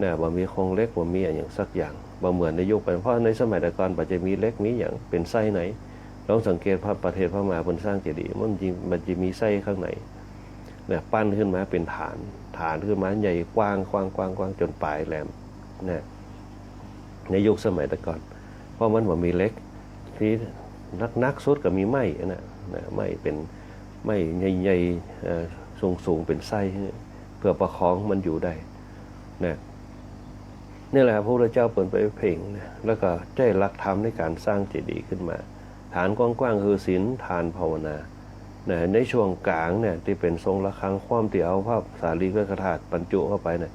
น่ะ บ่มีโครงเหล็ก บ่มีอะหยังสักอย่าง บ่เหมือนในยุคปัจจุบัน เพราะในสมัยแต่ก่อนบ่จะมีเหล็กมีหยังเป๋นไส้ใน ลองสังเกตพระประเทศพม่าเปิ้นสร้างเจดีย์ มันจะ มันจะมีไส้ข้างในน่ะ ปั้นขึ้นมาเป๋นฐาน ฐานขึ้นมาใหญ่กว้าง กว้าง กว้าง กว้างจ๋นป๋ายแหลมน่ะ ในยุคสมัยแต่ก่อน เพราะมันบ่มีเหล็ก ตี้หนักๆ สุดก็มีไม้น่ะ น่ะ ไม้เป๋น ไม้ใหญ่ๆ เอ่อ สูงๆ เป๋นไส้ เพื่อประคองมันอยู่ได้น่ะ นี่แหละพระพุทธเจ้าเปิ้นไปเพ่งน่ะ แล้วก็ใจ๊หลักธรรมในก๋านสร้างเจดีย์ขึ้นมา ฐานกว้างๆ คือศีล ตาน ภาวนาน่ะ ในช่วงก๋างเนี่ยตี้เป๋นทรงระฆังคว่ำตี้เอาพระสารีริกธาตุบรรจุเข้าไปน่ะ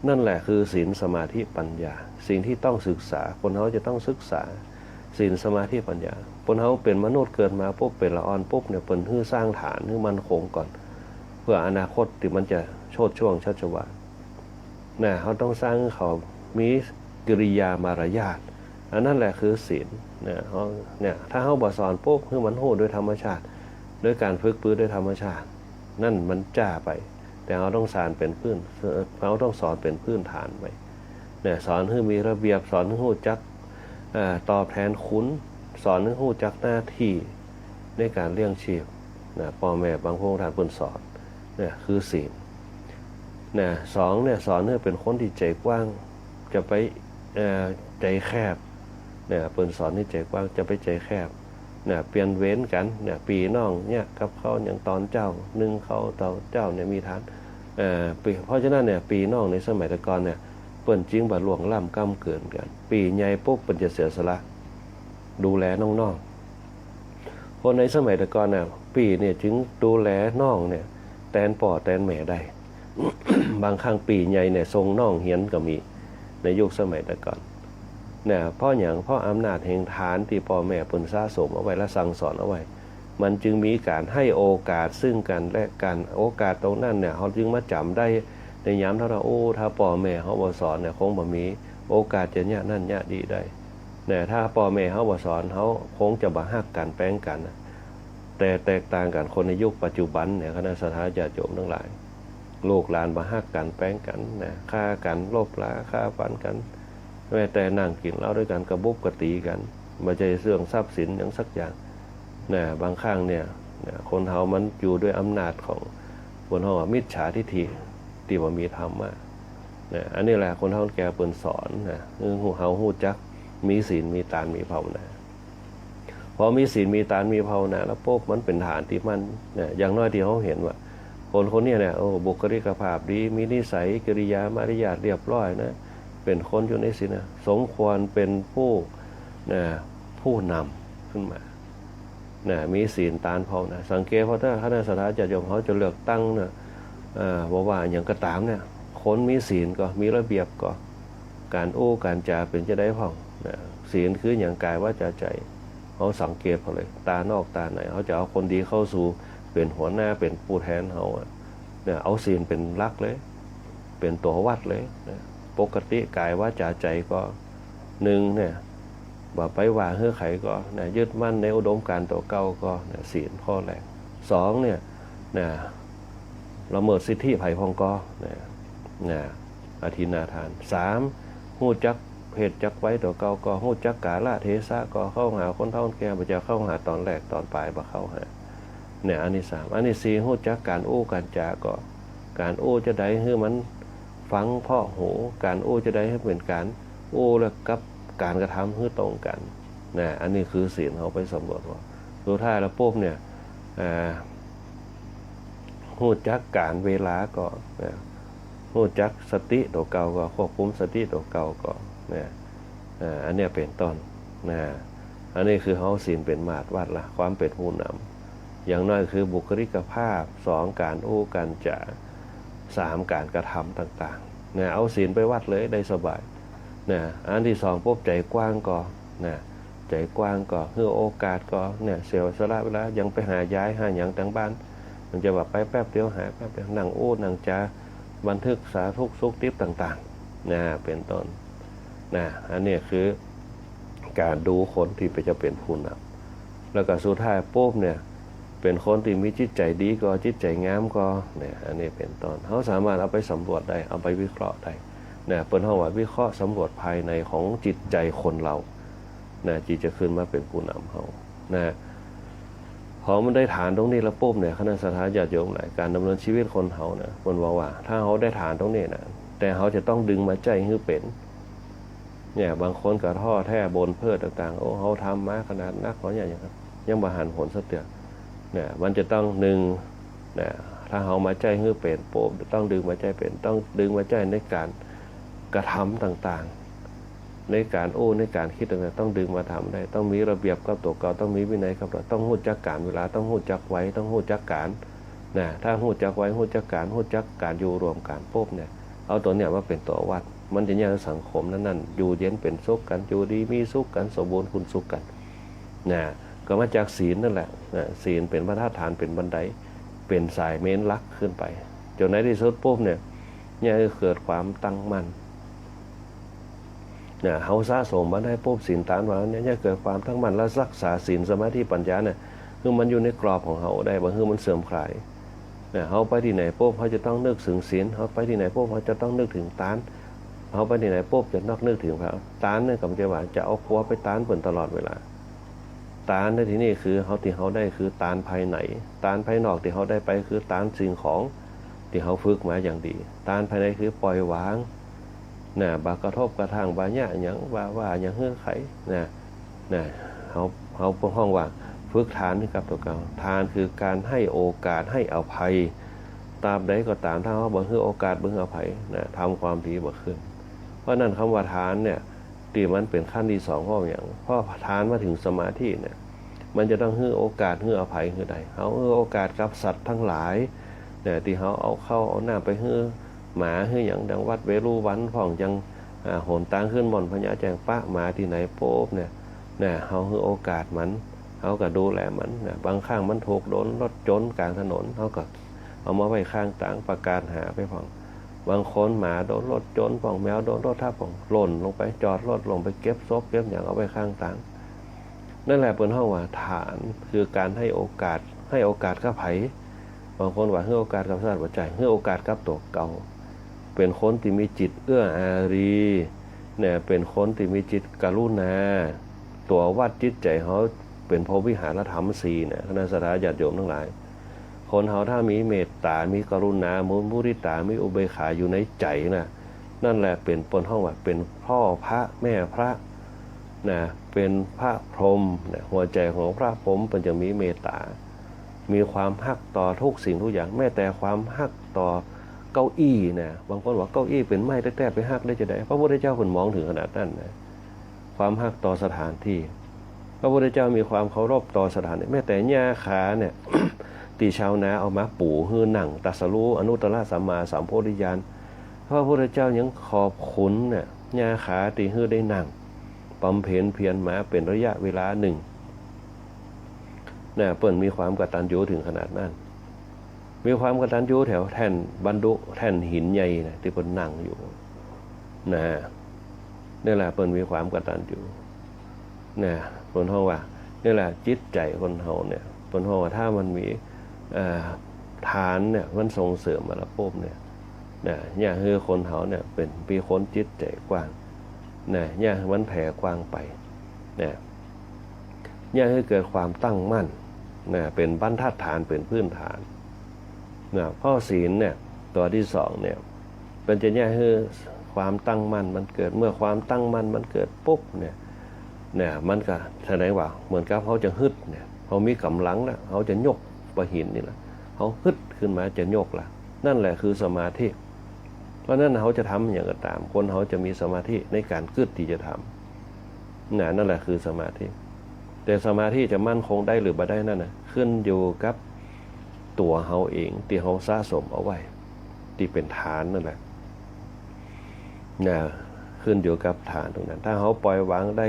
นั่นแหละคือศีล สมาธิ ปัญญา สิ่งตี้ต้องศึกษา คนเฮาจะต้องศึกษาศีล สมาธิ ปัญญา คนเฮาเป๋นมนุษย์เกิดมาปุ๊บ เป๋นละอ่อนปุ๊บเนี่ย เปิ้นหื้อสร้างฐานหื้อมั่นคงก่อน เพื่ออนาคตตี้มันจะโชติช่วงชัชวาลน่ะ เฮาต้องสร้างหื้อเขามีกิริยามารยาท อันนั้นแหละคือศีลน่ะ เฮาเนี่ย ถ้าเฮาบ่สอนปุ๊บ หื้อมันฮู้โดยธรรมชาติ โดยก๋านฝึกปื้อโดยธรรมชาติ นั่นมันจ๊าไป แต่เฮาต้องสอนเป๋นพื้น เฮาต้องสอนเป๋นพื้นฐานไว้ เนี่ย สอนหื้อมีระเบียบ สอนหื้อฮู้จัก เอ่อ ตอบแตนคุณ สอนหื้อฮู้จักหน้าตี้ในก๋านเลี้ยงจีบ นะ ป้อแม่บางพระองค์ต้านเปิ้นสอน เนี่ย คือศีล นะ สองเนี่ย สอนหื้อเป๋นคนตี้ใจ๋กว้าง จะไป เอ่อ ใจ๋แคบ เนี่ย เปิ้นสอนหื้อใจ๋กว้าง จะไปใจ๋แคบ เนี่ย เปลี่ยนเวรกั๋น เนี่ย ปี้น้องเนี่ย กับข้าวอย่างต๋อนเจ๊า นึ่งข้าวต๋อนเจ๊าเนี่ย มีฐาน เอ่อ ปี้ เพราะฉะนั้นเนี่ย ปี้น้องในสมัยแต่ก่อนเนี่ย เปิ้นจึงบ่ล่วงล้ำก้ำเกินกั๋น ปี้ใหญ่ปุ๊บ เปิ้นจะเสียสละ ดูแลน้องๆ คนในสมัยแต่ก่อนน่ะ ปี้เนี่ยจึงดูแลน้องเนี่ย แตนป้อแตนแม่ได้ บางครั้งปี้ใหญ่เนี่ย ส่งน้องเฮียนก็มี ในยุคสมัยแต่ก่อน เนี่ย เพราะหยัง เพราะอำนาจแห่งฐานตี้ป้อแม่เปิ้นสะสมเอาไว้และสั่งสอนเอาไว้ มันจึงมีก๋านหื้อโอกาสซึ่งกั๋นและกั๋น โอกาสตรงนั้นเนี่ย เฮาจึงมาจ๋ำได้ในยามเฒ่าว่า โอ้ ถ้าป้อแม่เฮาบ่สอนเนี่ย คงบ่มีโอกาสจะเยียะนั้นเยียะดีได้ เนี่ย ถ้าป้อแม่เฮาบ่สอน เฮาคงจะบ่ฮักกั๋นแปงกั๋นนะ แต่แตกต่างกั๋นคนในยุคปัจจุบันเนี่ย คณะศรัทธาญาติโยมตังหลาย ลูกหลานบ่ฮักกั๋นแปงกั๋นนะ ฆ่ากั๋น ลบลา ฆ่าฟันกั๋น แม้แต่นั่งกิ๋นเหล้าตวยกั๋นก็บุบก็ตี๋กั๋น บ่ใจ้เรื่องทรัพย์สินหยังสักอย่าง นะ บางครั้งเนี่ย นะ คนเฮามันอยู่ด้วยอำนาจของ คนเฮาว่ามิจฉาทิฏฐิ ตี้บ่มีธรรมะ นะ อันนี้แหละคนเฒ่าแก่เปิ้นสอนนะ หื้อเฮาฮู้จักมีศีล มีตาน มีภาวนา พอมีศีล มีตาน มีภาวนาแล้วปุ๊บ มันเป๋นฐานตี้มั่นนะ อย่างน้อยตี้เฮาหันว่า คนคนนี้เนี่ย โอ้ บุคลิกภาพดี มีนิสัยกิริยามารยาทเรียบร้อยนะ เป๋นคนอยู่ในศีลนะ สมควรเป๋นผู้ นะ ผู้นำขึ้นมา นะ มีศีลตานภาวนา สังเกตเป๋าเต๊อะ คณะศรัทธาญาติโยมเฮาจะเลือกตั้งเนี่ย เอ่อ บ่ว่าหยังก็ต๋ามเนี่ย คนมีศีลก่อ มีระเบียบก่อ ก๋านอู้ก๋านจ๋าเป๋นจาใดพ่อง นะ ศีลคือหยัง กายวาจาใจ๋ เฮาสังเกตเป๋าเลย ต๋านอกต๋าใน เฮาจะเอาคนดีเข้าสู่เป๋นหัวหน้า เป๋นผู้แตนเฮาอะ เนี่ย เอาศีลเป๋นหลักเลย เป๋นตั๋ววัดเลย นะ ปกติกายวาจาใจ๋ก่อ นึ่งเนี่ย บ่ไปว่าหื้อใผก่อ นะ ยึดมั่นในอุดมการณ์ตั๋วเก่าก่อ นะ ศีลข้อแรก สองเนี่ย นะ ละเมิดสิทธิใผพ่องก่อ นะ นะ อทินนาทาน สาม ฮู้จักเพศจักวัยตั๋วเก่าก่อ ฮู้จักกาลเทศะก่อ เข้าหาคนเฒ่าคนแก่ บ่ใจ้เข้าหาต๋อนแรกต๋อนป๋าย บ่เข้าหา เนี่ย อันตี้สาม อันตี้สี่ ฮู้จักก๋านอู้ก๋านจ๋าก่อ ก๋านอู้จาใดหื้อมันฟังเพาะหู ก๋านอู้จาใดหื้อเป๋นก๋านอู้แล้วกับก๋านกระทำหื้อตรงกั๋น นะ อันนี้คือศีล เฮาไปสำรวจว่า สุดท้ายแล้วปุ๊บเนี่ย อ่า ฮู้จักก๋านเวลาก่อ นะ ฮู้จักสติตั๋วเก่าก่อ ควบคุมสติตั๋วเก่าก่อ นะ อ่า อันเนี้ยเป๋นต้น นะ อันนี้คือเฮาศีลเป๋นมาตรวัดละ ความเป๋นผู้นำ อย่างน้อยคือบุคลิกภาพ สอง ก๋านอู้ก๋านจ๋า สาม ก๋านกระทำต่างๆ นะ เอาศีลไปวัดเลยได้สบาย นะ อันตี้สองปุ๊บ ใจ๋กว้างก่อ นะ ใจ๋กว้างก่อ หื้อโอกาสก่อ เนี่ย เสียสละเวลา ยังไปหาย้ายหาหยังตางบ้าน มันจะว่าไปแป๊บเดียว หาแป๊บเดียว นั่งอู้นั่งจ๋า บันทึกสาธุสุขดิบต่างๆ นะ เป๋นต้น นะ อันนี้คือก๋านดูคนตี้จะเป๋นผู้นำ แล้วก็สุดท้ายปุ๊บเนี่ย เป๋นคนตี้มีจิตใจ๋ดีก่อ จิตใจ๋งามก่อ เนี่ย อันนี้เป๋นต้น เฮาสามารถเอาไปสำรวจได้ เอาไปวิเคราะห์ได้ เนี่ย เปิ้นฮ้องว่าวิเคราะห์สำรวจภายในของจิตใจ๋คนเฮา นะ จึงจะขึ้นมาเป๋นผู้นำเฮา นะ พอมันได้ฐานตรงนี้แล้วปุ๊บเนี่ย คณะศรัทธาญาติโยมหลาย ก๋านดำเนินชีวิตคนเฮานะ เปิ้นบอกว่า ถ้าเฮาได้ฐานตรงนี้นะ แต่เฮาจะต้องดึงมาใจ๊หื้อเป๋น เนี่ย บางคนก็ท้อแท้บ่นเพ้อต่างๆ โอ้ เฮาทำมาขนาดนัก เฮาเนี่ย ยัง ยังบ่หันผลสักเตื้อ เนี่ย มันจะต้อง นึ่ง เนี่ย ถ้าเฮามาใจ๊หื้อเป๋นปุ๊บ ต้องดึงมาใจ๊เป๋น ต้องดึงมาใจ๊ในก๋านกระทำต่างๆ ในก๋านอู้ ในก๋านกึ๊ดต่างๆ ต้องดึงมาทำได้ ต้องมีระเบียบกับตั๋วเก่า ต้องมีวินัยกับตั๋ว ต้องฮู้จักก๋าลเวลา ต้องฮู้จักวัย ต้องฮู้จักก๋าล นะ ถ้าฮู้จักวัย ฮู้จักก๋าล ฮู้จักก๋านอยู่ร่วมกั๋นปุ๊บเนี่ย เอาตั๋วเนี่ยมาเป๋นตั๋ววัด มันจะเยียะหื้อสังคมนั้นๆ อยู่เย็นเป๋นสุขกั๋น อยู่ดีมีสุขกั๋น สมบูรณ์พูนสุขกั๋น นะ ก็มาจากศีลนั่นแหละ นะ ศีลเป๋นบรรทัดฐาน เป๋นบันได เป๋นสายเมนหลักขึ้นไป จ๋นในตี้สุดปุ๊บเนี่ย เยียะหื้อเกิดความตั้งมั่น นะ เฮาสะสมมาได้ปุ๊บ ศีลตานว่าเนี่ย เยียะหื้อเกิดความตั้งมั่น แล้วรักษาศีล สมาธิ ปัญญาเนี่ย หื้อมันอยู่ในกรอบของเฮาได้ บ่หื้อมันเสื่อมคลาย เนี่ย เฮาไปตี้ไหนปุ๊บ เฮาจะต้องนึกเถิงศีล เฮาไปตี้ไหนปุ๊บ เฮาจะต้องนึกเถิงตาน เฮาไปตี้ไหนปุ๊บ จะต้องนึกเถิงพระ ตานเนี่ยก็บ่ใจ้ว่าจะเอาตั๋วไปตานเปิ้นตลอดเวลา ตานในตี้นี้คือเฮา ตี้เฮาได้คือตานภายใน ตานภายนอกตี้เฮาได้ไปคือตานสิ่งของตี้เฮาฝึกมาอย่างดี ตานภายในคือปล่อยวาง นะ บ่กระทบกระทั่ง บ่เยียะหยัง บ่ว่าหยังหื้อใผ นะ นะ เฮา เฮาฮ้องว่าฝึกทานนี่ครับตั๋วเก่า ทานคือการให้โอกาส ให้อภัย ตราบใดก็ต๋าม ถ้าเฮาบ่หื้อโอกาส บ่หื้ออภัย นะ ทำความดีบ่ขึ้น เพราะนั้นกำว่าทานเนี่ย ตี้มันเป๋นขั้นตี้สอง เพราะหยัง เพราะทานมาเถิงสมาธิเนี่ย มันจะต้องหื้อโอกาส หื้ออภัยหื้อได้ เฮาหื้อโอกาสกับสัตว์ตังหลาย เนี่ย ตี้เฮาเอาข้าวเอาน้ำไปหื้อหมาหื้อหยัง ดังวัดเวฬุวันพ่อง จัง อ่า หนตางขึ้นม่อนพญาแจ้ง ปะหมาตี้ไหนปุ๊บเนี่ย เนี่ย เฮาหื้อโอกาสมัน เฮาก็ดูแลมัน เนี่ย บางครั้งมันถูกโดนรถจ๋นก๋างถนน เฮาก็เอามาไว้ข้างตาง ประกาศหาไปพ่อง บางคนหมาโดนรถจ๋นพ่อง แมวโดนรถทับพ่อง หล่นลงไป จอดรถลงไปเก็บศพเก็บหยังเอาไว้ข้างตาง นั่นแหละเปิ้นฮ้องว่าทาน คือการให้โอกาส ให้โอกาสกับใผ บางคนว่าหื้อโอกาสกับสัตว์ บ่ใจ้ หื้อโอกาสกับตั๋วเก่า เป๋นคนตี้มีจิตเอื้ออารี เนี่ย เป๋นคนตี้มีจิตกรุณา ตั๋ววัดจิตใจ๋เฮาเป๋นพรหมวิหารธรรมสี่เนี่ย คณะศรัทธาญาติโยมตังหลาย คนเฮาถ้ามีเมตต๋า มีกรุณา มีมุทิต๋า มีอุเบกขาอยู่ในใจ๋นะ นั่นแหละเป๋น เปิ้นฮ้องว่าเป๋นพ่อพระแม่พระ นะ เป๋นพระพรหมนะ หัวใจ๋ของพระพรหมเปิ้นจะมีเมตต๋า มีความฮักต่อทุกสิ่งทุกอย่าง แม้แต่ความฮักต่อเก้าอี้นะ บางคนว่าเก้าอี้เป๋นไม้แต๊ๆ ไปฮักได้จาใด พระพุทธเจ้าเปิ้นมองเถิงขนาดนั้นนะ ความฮักต่อสถานที่ พระพุทธเจ้ามีความเคารพต่อสถานที่ แม้แต่หญ้าคาเนี่ย ตี้ชาวนาเอามาปู๋หื้อนั่ง ตรัสรู้อนุตตรสัมมาสัมโพธิญาณ พระพุทธเจ้ายังขอบคุณเนี่ย หญ้าคาตี้หื้อได้นั่ง บำเพ็ญเพียรมาเป๋นระยะเวลาหนึ่ง นะ เปิ้นมีความกตัญญูเถิงขนาดนั้น มีความกตัญญูแถวแท่นบรรดุ แท่นหินใหญ่นะ ตี้เปิ้นนั่งอยู่ นะ นี่แหละเปิ้นมีความกตัญญู นะ เปิ้นฮ้องว่า นี่แหละจิตใจ๋คนเฮาเนี่ย เปิ้นฮ้องว่าถ้ามันมี เอ่อ ทานเนี่ย มันส่งเสริมมาแล้วปุ๊บเนี่ย นะ เยียะหื้อคนเฮาเนี่ยเป๋น มีคนจิตใจ๋กว้าง นะ เยียะหื้อมันแผ่กว้างไป นะ เยียะหื้อเกิดความตั้งมั่น นะ เป๋นบรรทัดฐาน เป๋นพื้นฐาน นะ เพราะศีลเนี่ย ตั๋วตี้สองเนี่ย เปิ้นจะเยียะหื้อความตั้งมั่นมันเกิด เมื่อความตั้งมั่นมันเกิดปุ๊บเนี่ย เนี่ย มันก็แสดงว่าเหมือนกับเฮาจะฮึดเนี่ย เฮามีก๋ำลังแล้ว เฮาจะยกปะหินนี่แหละ เฮาฮึดขึ้นมาจะยกละ นั่นแหละคือสมาธิ เพราะนั้นเฮาจะทำหยังก็ต๋าม คนเฮาจะมีสมาธิในก๋านกึ๊ดตี้จะทำ นะ นั่นแหละคือสมาธิ แต่สมาธิจะมั่นคงได้หรือบ่ได้นั่นนะ ขึ้นอยู่กับตั๋วเฮาเองตี้เฮาสะสมเอาไว้ ตี้เป๋นทานนั่นแหละ นะ ขึ้นอยู่กับทานตรงนั้น ถ้าเฮาปล่อยวางได้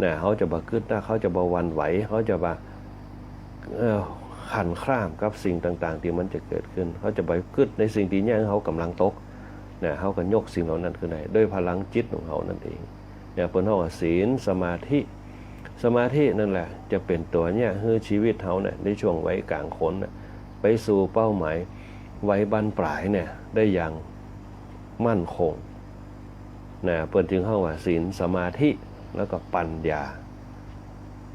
นะ เฮาจะบ่กึ๊ดนะ เฮาจะบ่หวั่นไหว เฮาจะบ่ เอ่อ ขั่นคร่ามกับสิ่งต่างๆ ตี้มันจะเกิดขึ้น เฮาจะบ่กึ๊ดในสิ่งตี้เยียะหื้อเฮาก๋ำลังตก นะ เฮาก็ยกสิ่งเหล่านั้นขึ้นได้ ด้วยพลังจิตของเฮานั่นเอง เนี่ย เปิ้นฮ้องว่าศีล สมาธิ สมาธินั่นแหละจะเป๋นตั๋วเยียะหื้อชีวิตเฮาเนี่ย ในช่วงวัยก๋างคนเนี่ย ไปสู่เป้าหมายวัยบั้นปลายเนี่ย ได้อย่างมั่นคง นะ เปิ้นจึงฮ้องว่าศีล สมาธิ แล้วก็ปัญญา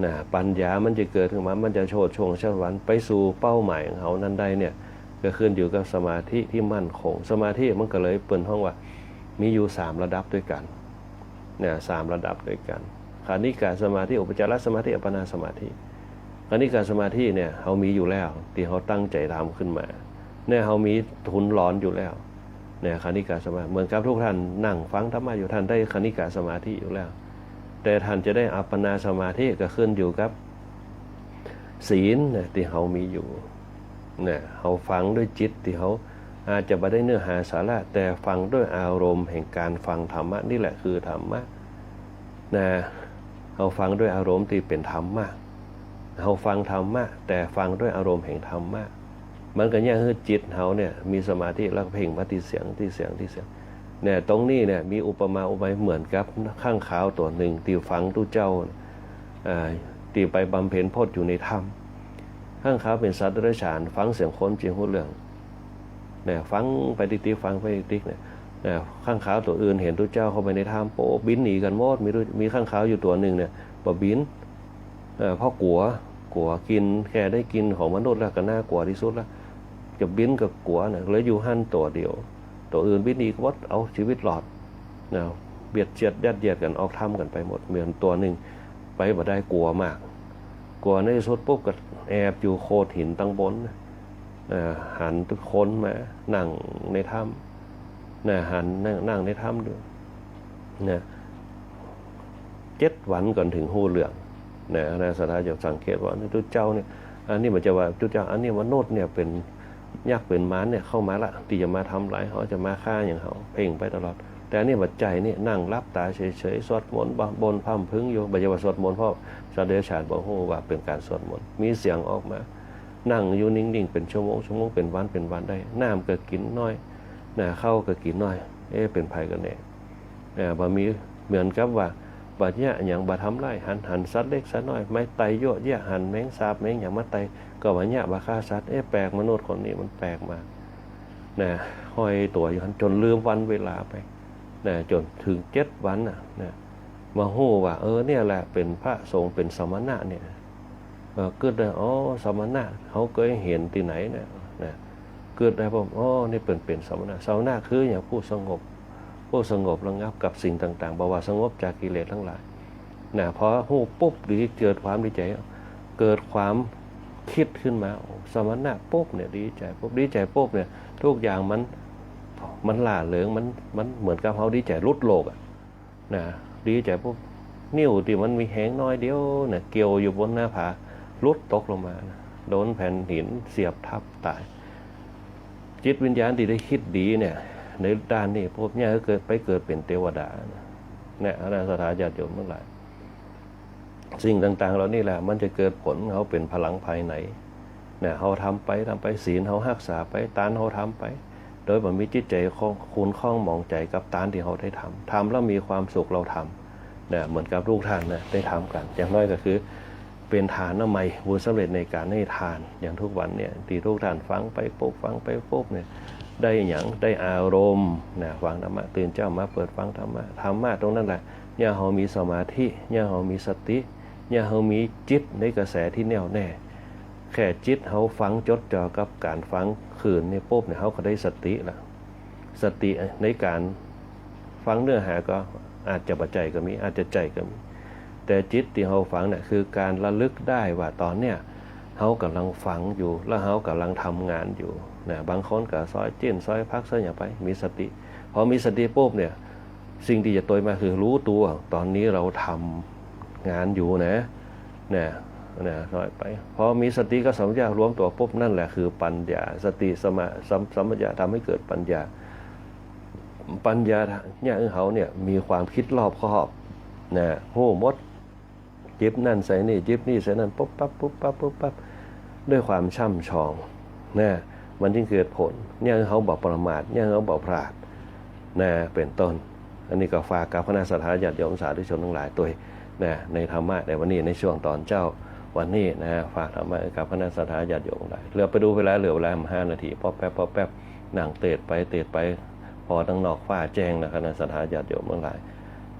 นะ ปัญญามันจะเกิดขึ้นมา มันจะโชติช่วงชัชวาลไปสู่เป้าหมายของเฮานั้นได้เนี่ย ก็ขึ้นอยู่กับสมาธิตี้มั่นคง สมาธิมันก็เลยเปิ้นฮ้องว่ามีอยู่สามระดับด้วยกั๋น นะ สามระดับด้วยกั๋น คณิกะสมาธิ อุปจารสมาธิ อัปปนาสมาธิ คณิกะสมาธิเนี่ย เฮามีอยู่แล้ว ตี้เฮาตั้งใจ๋ทำขึ้นมา เนี่ย เฮามีทุนหลอนอยู่แล้ว เนี่ย คณิกะสมาธิ เหมือนกับทุกท่านนั่งฟังธรรมะอยู่ ท่านได้คณิกะสมาธิอยู่แล้ว แต่ท่านจะได้อัปปนาสมาธิก็ขึ้นอยู่กับศีลนะ ตี้เฮามีอยู่ นะ เฮาฟังด้วยจิตตี้เฮาอาจจะบ่ได้เนื้อหาสาระ แต่ฟังด้วยอารมณ์แห่งก๋านฟังธรรมะ นี่แหละคือธรรมะ นะ เฮาฟังด้วยอารมณ์ตี้เป๋นธรรมะ เฮาฟังธรรมะ แต่ฟังด้วยอารมณ์แห่งธรรมะ มันก็เยียะหื้อจิตเฮาเนี่ยมีสมาธิ แล้วก็เพ่งมาตี้เสียง ตี้เสียง ตี้เสียง เนี่ย ตรงนี้เนี่ยมีอุปมาอุปไมยเหมือนกับข้างคาวตั๋วนึ่งตี้ฟังตุ๊เจ้า อ่า ตี้ไปบำเพ็ญพจน์อยู่ในถ้ำ ข้างคาวเป๋นสัตว์เดรัจฉาน ฟังเสียงคนจึงฮู้เรื่อง นะ ฟังไปติ๊กๆ ฟังไปติ๊กๆ เนี่ย นะ ค้างคาวตั๋วอื่นหันตุ๊เจ้าเข้าไปในถ้ำ โป๊ะ บินหนีกั๋นหมด มีตุ๊ มีค้างคาวอยู่ตั๋วนึ่งเนี่ย บ่บิน เอ่อ เพราะกั๋ว กั๋ว กิ๋น แค่ได้กิ๋นของมนุษย์แล้วก็น่ากั๋วตี้สุดละ จะบินก็กั๋วนะ เลยอยู่หั้นตั๋วเดียว ตั๋วอื่นบินหนีกั๋นหมด เอาจีวิตรอดนะ เบียดเสียดยัดเยียดกั๋นออกถ้ำกั๋นไปหมด เหมือนตั๋วนึ่งไปบ่ได้ กั๋วมาก กั๋วในตี้สุดปุ๊บก็แอบอยู่โขดหินตังบนนะ อ่า หันคนมานั่งในถ้ำนะ หันนั่ง นั่งในถ้ำดูนะ เจ็ดวันก่อนเถิงฮู้เรื่องนะ นะ ศรัทธาญาติโยมสังเกตว่า นี่ตุ๊เจ้าเนี่ย อันนี้บ่ใจ้ว่าตุ๊เจ้า อันนี้มนุษย์เนี่ย เป๋นยักษ์เป๋นมารเนี่ยเข้ามาละ ตี้จะมาทำลายเฮา จะมาฆ่าอย่างเฮา เพ่งไปตลอด แต่อันนี้บ่ใจ้นี่ นั่งหลับต๋าเฉยๆ สวดมนต์ บ่นพร่ำเพรื่ออยู่ บ่ใจ้ว่าสวดมนต์ เพราะสัตว์เดรัจฉานบ่ฮู้ว่าเป๋นก๋านสวดมนต์ มีเสียงออกมา นั่งอยู่นิ่งๆ เป๋นชั่วโมงๆ เป๋นวันๆ ได้ น้ำก็กิ๋นน้อยนะ ข้าวก็กิ๋นน้อย เอ๊ะ เป๋นใผกั๋นแน่ อ่า บ่มี เหมือนกับว่า บ่เยียะหยัง บ่ทำลาย หัน หันสัตว์เล็กสัตว์น้อย ไม้ไต่เยียะเยียะ หันแมงสาบแมงหยังมาไต่ ก็บ่เยียะ บ่ฆ่าสัตว์ เอ๊ะ แปลก มนุษย์คนนี้มันแปลกมากนะ ห้อยตั๋วอยู่หั้นจ๋นลืมวันเวลาไปนะ จ๋นเถิงเจ็ดวันน่ะนะ มาฮู้ว่า เออ เนี่ยแหละเป๋นพระสงฆ์ เป๋นสมณะเนี่ย เออ กึ๊ดได้ อ๋อ สมณะ เฮาเกยหันตี้ไหนเนี่ย นะ กึ๊ดได้ปุ๊บ อ๋อ นี่เป๋น เป๋นสมณะ สมณะคือหยัง ผู้สงบ ผู้สงบระงับกับสิ่งต่างๆ บ่ว่าสงบจากกิเลสตังหลาย นะ พอฮู้ปุ๊บ ดี เกิดความดีใจ๋ เกิดความกึ๊ดขึ้นมา โอ้ สมณะปุ๊บเนี่ย ดีใจ๋ปุ๊บ ดีใจ๋ปุ๊บเนี่ย กู้อย่างมัน มันร่าเริง มัน มันเหมือนกับเฮาดีใจ๋หลุดโลกอะ นะ ดีใจ๋ปุ๊บ นิ้วตี้มันมีแฮงน้อยเดียวนะ เกี่ยวอยู่บนหน้าผา หลุดตกลงมานะ โดนแผ่นหินเสียบทับต๋าย จิตวิญญาณตี้ได้กึ๊ดดีเนี่ย ในด้านนี้ปุ๊บเนี่ย เกิด ไปเกิดเป๋นเตวดานะ เนี่ย นะ ศรัทธาญาติโยมตังหลาย สิ่งต่างๆ เหล่านี้แหละ มันจะเกิดผล เฮาเป๋นพลังภายใน นะ เฮาทำไป ทำไป ศีลเฮาฮักษาไป ตานเฮาทำไป โดยบ่มีจิตใจ๋ข้อง ขุ่นข้องหมองใจ๋กับตานตี้เฮาได้ทำ ทำแล้วมีความสุข เฮาทำ นะ เหมือนกับทุกท่านนะ ได้ทำกั๋น อย่างน้อยก็คือ เป๋นทานน้ำใหม่ บุญสำเร็จในการให้ทาน อย่างทุกวันเนี่ย ตี้ทุกท่านฟังไปปุ๊บ ฟังไปปุ๊บเนี่ย ได้หยัง ได้อารมณ์ นะ ฟังธรรมะ ตื่นเจ๊ามาเปิดฟังธรรมะ ธรรมะตรงนั้นแหละ เยียะเฮามีสมาธิ เยียะเฮามีสติ เยียะเฮามีจิตในกระแสตี้แน่วแน่ แค่จิตเฮาฟังจดจ่อกับก๋านฟังคืนนี่ปุ๊บเนี่ย เฮาก็ได้สติละ สติในก๋านฟังเนื้อหาก็อาจจะบ่ใจ้ก็มี อาจจะใจ้ก็มี แต่จิตตี้เฮาฟังเนี่ย คือก๋านระลึกได้ว่าต๋อนเนี้ย เฮาก่ำลังฟังอยู่ แล้วเฮาก่ำลังทำงานอยู่ นะ บางคนก็ซอยจิ๊น ซอยผัก ซอยหยังไป มีสติ พอมีสติปุ๊บเนี่ย สิ่งตี้จะตวยมาคือฮู้ตั๋ว ต๋อนนี้เฮาทำงานอยู่นะ นะ นะ ซอยไป พอมีสติกับสัมปชัญญะรวมตั๋วปุ๊บ นั่นแหละคือปัญญา สติ สมา สัม สัมปชัญญะทำให้เกิดปัญญา ปัญญาเนี่ย เฮาเนี่ยมีความกึ๊ดรอบคอบ นะ ฮู้หมด จิบนั่นใส่นี่ จิบนี่ใส่นั่น ปุ๊บปั๊บ ปุ๊บปั๊บ ปุ๊บปั๊บ ด้วยความช่ำชอง นะ มันจึงเกิดผล เยียะเฮาบ่ประมาท เยียะเฮาบ่พลาด นะ เป๋นต้น อันนี้ก็ฝากกับคณะศรัทธาญาติโยมสาธุชนตังหลายตวย นะ ในธรรมะในวันนี้ ในช่วงต๋อนเจ๊าวันนี้นะ ฝากธรรมะกับคณะศรัทธาญาติโยมตังหลาย เหลือไปดูเวลา เหลือเวลาห้านาที ป๊อบแป๊บ ป๊อบแป๊บ นั่งเตดไป เตดไป พอตังนอกฟ้าแจ้งนะ คณะศรัทธาญาติโยมตังหลาย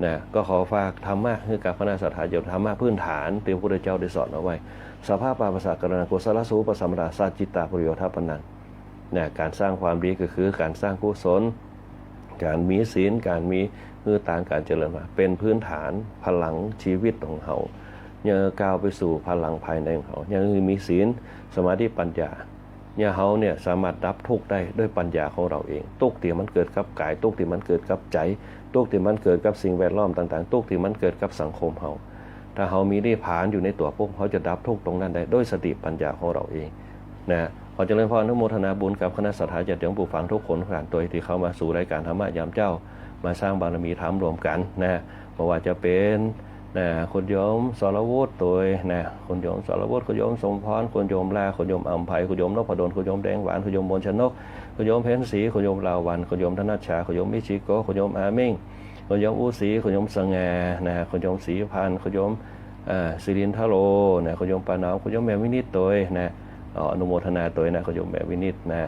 นะ ก็ขอฝากธรรมะหื้อกับคณะศรัทธาญาติโยม ธรรมะพื้นฐานตี้พระพุทธเจ้าได้สอนเอาไว้ สัพพะปาปัสสะกะโรณา กุศลาสูปะสัมปทา สัจจิตตะปะริโยธาปันนัง นะ ก๋านสร้างความดีก็คือก๋านสร้างกุศล ก๋านมีศีล ก๋านมีหื้อตาง ก๋านเจริญมา เป๋นพื้นฐานพลังจีวิตของเฮา เยียะก้าวไปสู่พลังภายในของเฮา เยียะหื้อมีศีล สมาธิ ปัญญา เยียะเฮาเนี่ยสามารถดับทุกข์ได้ด้วยปัญญาของเฮาเอง ทุกข์ตี้มันเกิดกับก๋าย ทุกข์ตี้มันเกิดกับใจ๋ ทุกข์ตี้มันเกิดกับสิ่งแวดล้อมต่างๆ ทุกข์ตี้มันเกิดกับสังคมเฮา ถ้าเฮามีนิพพานอยู่ในตั๋วปุ๊บ เฮาจะดับทุกข์ตรงนั้นได้ด้วยสติปัญญาของเฮาเอง นะ ขอเจริญพรอนุโมทนาบุญกับคณะศรัทธาญาติโยมผู้ฟังทุกคนทุกท่านตวย ตี้เข้ามาสู่รายก๋านธรรมะยามเจ๊า มาสร้างบารมีธรรมร่วมกั๋นนะ บ่ว่าจะเป๋น นะ คุณโยมสรวุฒิตวยนะ คุณโยมสรวุฒิ คุณโยมสมพร คุณโยมลา คุณโยมอำไพ คุณโยมนพดล คุณโยมแดงหวาน คุณโยมมนชนก คุณโยมเพ็ญศรี คุณโยมลาวัณ คุณโยมธนัชชา คุณโยมมิชิโกะ คุณโยมอาเม้ง คุณโยมอุศรี คุณโยมสง่า นะ คุณโยมศรีพันธ์ คุณโยม อ่า สิรินทโร นะ คุณโยมป้าหนอม คุณโยมแม่วินิจตวยนะ อ๋อ อนุโมทนาตวยนะ คุณโยมแม่วินิจนะ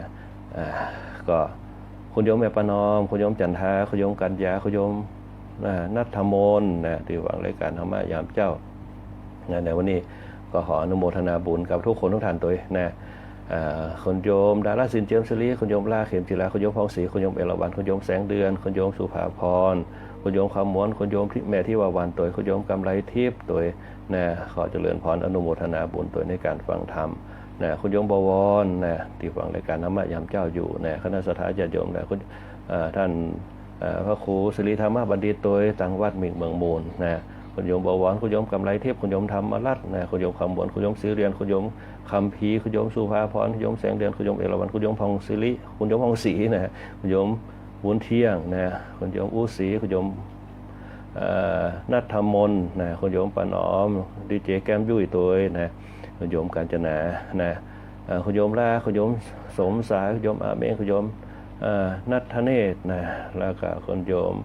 อ่า ก็คุณโยมแม่ประนอม คุณโยมจันทา คุณโยมกัญญา คุณโยม อ่า ณัฐมนต์นะ ตี้ฟังรายก๋านธรรมะยามเจ๊านะ ในวันนี้ก็ขออนุโมทนาบุญกับทุกคนทุกท่านตวยนะ อ่า คุณโยมดาราศิลป์เจียมศิริ คุณโยมลาเข็มจิรา คุณโยมผ่องศรี คุณโยมเอราวัณ คุณโยมแสงเดือน คุณโยมสุภาพร คุณโยมคำหมวน คุณโยมที่แม่ทิวาวัณตวย คุณโยมกำไลทิพย์ตวยนะ ขอเจริญพรอนุโมทนาบุญตวยในก๋านฟังธรรมนะ คุณโยมบวรนะ ตี้ฟังรายก๋านธรรมะยามเจ๊าอยู่นะ คณะศรัทธาญาติโยมนะ คุณ อ่า ท่าน อ่า พระครูสิริธรรมบัณฑิตตวย ตางวัดมิ่งเมืองมูลนะ คุณโยมบวร คุณโยมกำไลทิพย์ คุณโยมธรรมรัตน์นะ คุณโยมคำหมวน คุณโยมศรีเรือน คุณโยมคัมภีร์ คุณโยมสุภาพร คุณโยมแสงเดือน คุณโยมเอราวัณ คุณโยมผ่องศิริ คุณโยมผ่องศรีนะ คุณโยมบุญเที่ยงนะ คุณโยมอูศรี คุณโยม เอ่อ ณัฐมนต์นะ คุณโยมประนอม ดีเจแก้มยุ้ยตวยนะ คุณโยมกาญจนานะ เอ่อ คุณโยมลา คุณโยมสมสาย คุณโยมอาเมง คุณโยม เอ่อ ณัฐเนตรนะ แล้วก็คุณโยม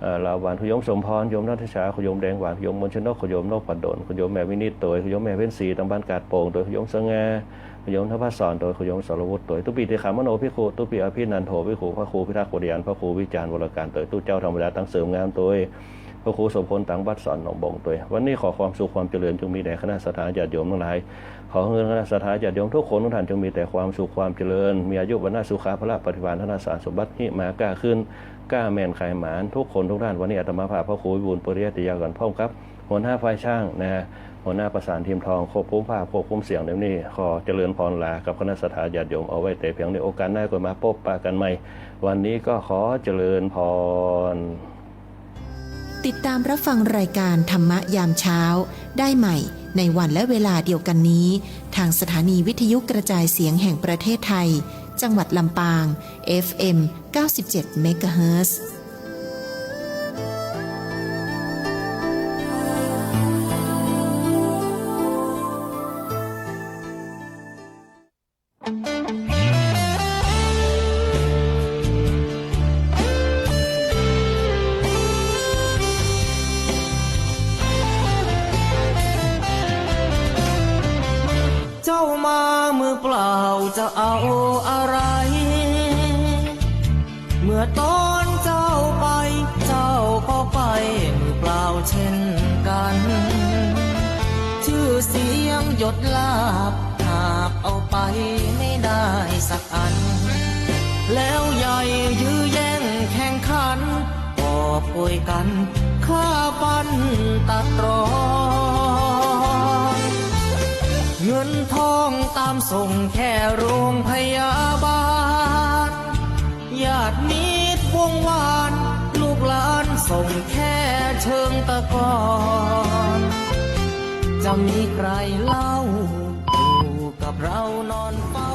เอ่อ ลาวัณ คุณโยมสมพร โยมนัทชา คุณโยมแดงหวาน คุณโยมมนชนก คุณโยมนพดล คุณโยมแม่วินิจตวย คุณโยมแม่เพ็ญศรี ตางบ้านกาดโป่งตวย คุณโยมสง่า คุณโยมนภัสสรตวย คุณโยมสรวุฒิตวย ตุ๊ปี้เตขามโนภิกขุ ตุ๊ปี้อภินันโทภิกขุ พระครูพิทักษ์โพธิญาณ พระครูวิจารณ์วรการตวย ตุ๊เจ้าธรรมดาตังเสริมงามตวย พระครูโสภณ ตางวัดสอนหนองบงตวย วันนี้ขอความสุขความเจริญจงมีแด่คณะศรัทธาญาติโยมตังหลาย ขอหื้อคณะศรัทธาญาติโยมทุกคนทุกท่านจงมีแต่ความสุขความเจริญ มีอายุ วรรณะ สุขะ พละ ปฏิภาณ ธนสารสมบัติ หิมาก้าขึ้น ก้าแม่นขายหมานทุกคนทุกท่าน วันนี้อาตมาภาพพระครูวิบูลย์ ปุริยัตติยากร พร้อมกับหัวหน้าฝ่ายช่างนะฮะ หัวหน้าประสานทีมทอง ควบคุมภาพ ควบคุมเสียง เดี๋ยวนี้ขอเจริญพรลากับคณะศรัทธาญาติโยมเอาไว้แต่เพียงนี้ โอกาสหน้าก็มาพบปะกันใหม่ วันนี้ก็ขอเจริญพร ติดตามรับฟังรายการธรรมะยามเช้าได้ใหม่ในวันและเวลาเดียวกันนี้ ทางสถานีวิทยุกระจายเสียงแห่งประเทศไทย จังหวัดลำปาง เอฟเอ็ม เก้าสิบเจ็ดเมกะเฮิรตซ์ เจ้ามามือเปล่าจะเอาอะไร เมื่อตอนเจ้าไป เจ้าก็ไปมือเปล่าเช่นกัน ชื่อเสียงยศลาภหากเอาไปไม่ได้สักอัน แล้วใหญ่ยื้อแย่งแข่งขัน กอบโกยกันฆ่าฟันตัดรอน เงินทองตามส่งแค่โรงพยาบาล ญาติมิตรวงวาน ลูกหลานส่งแค่เชิงตะกอน จะมีใครเล่าอยู่กับเรานอนเฝ้า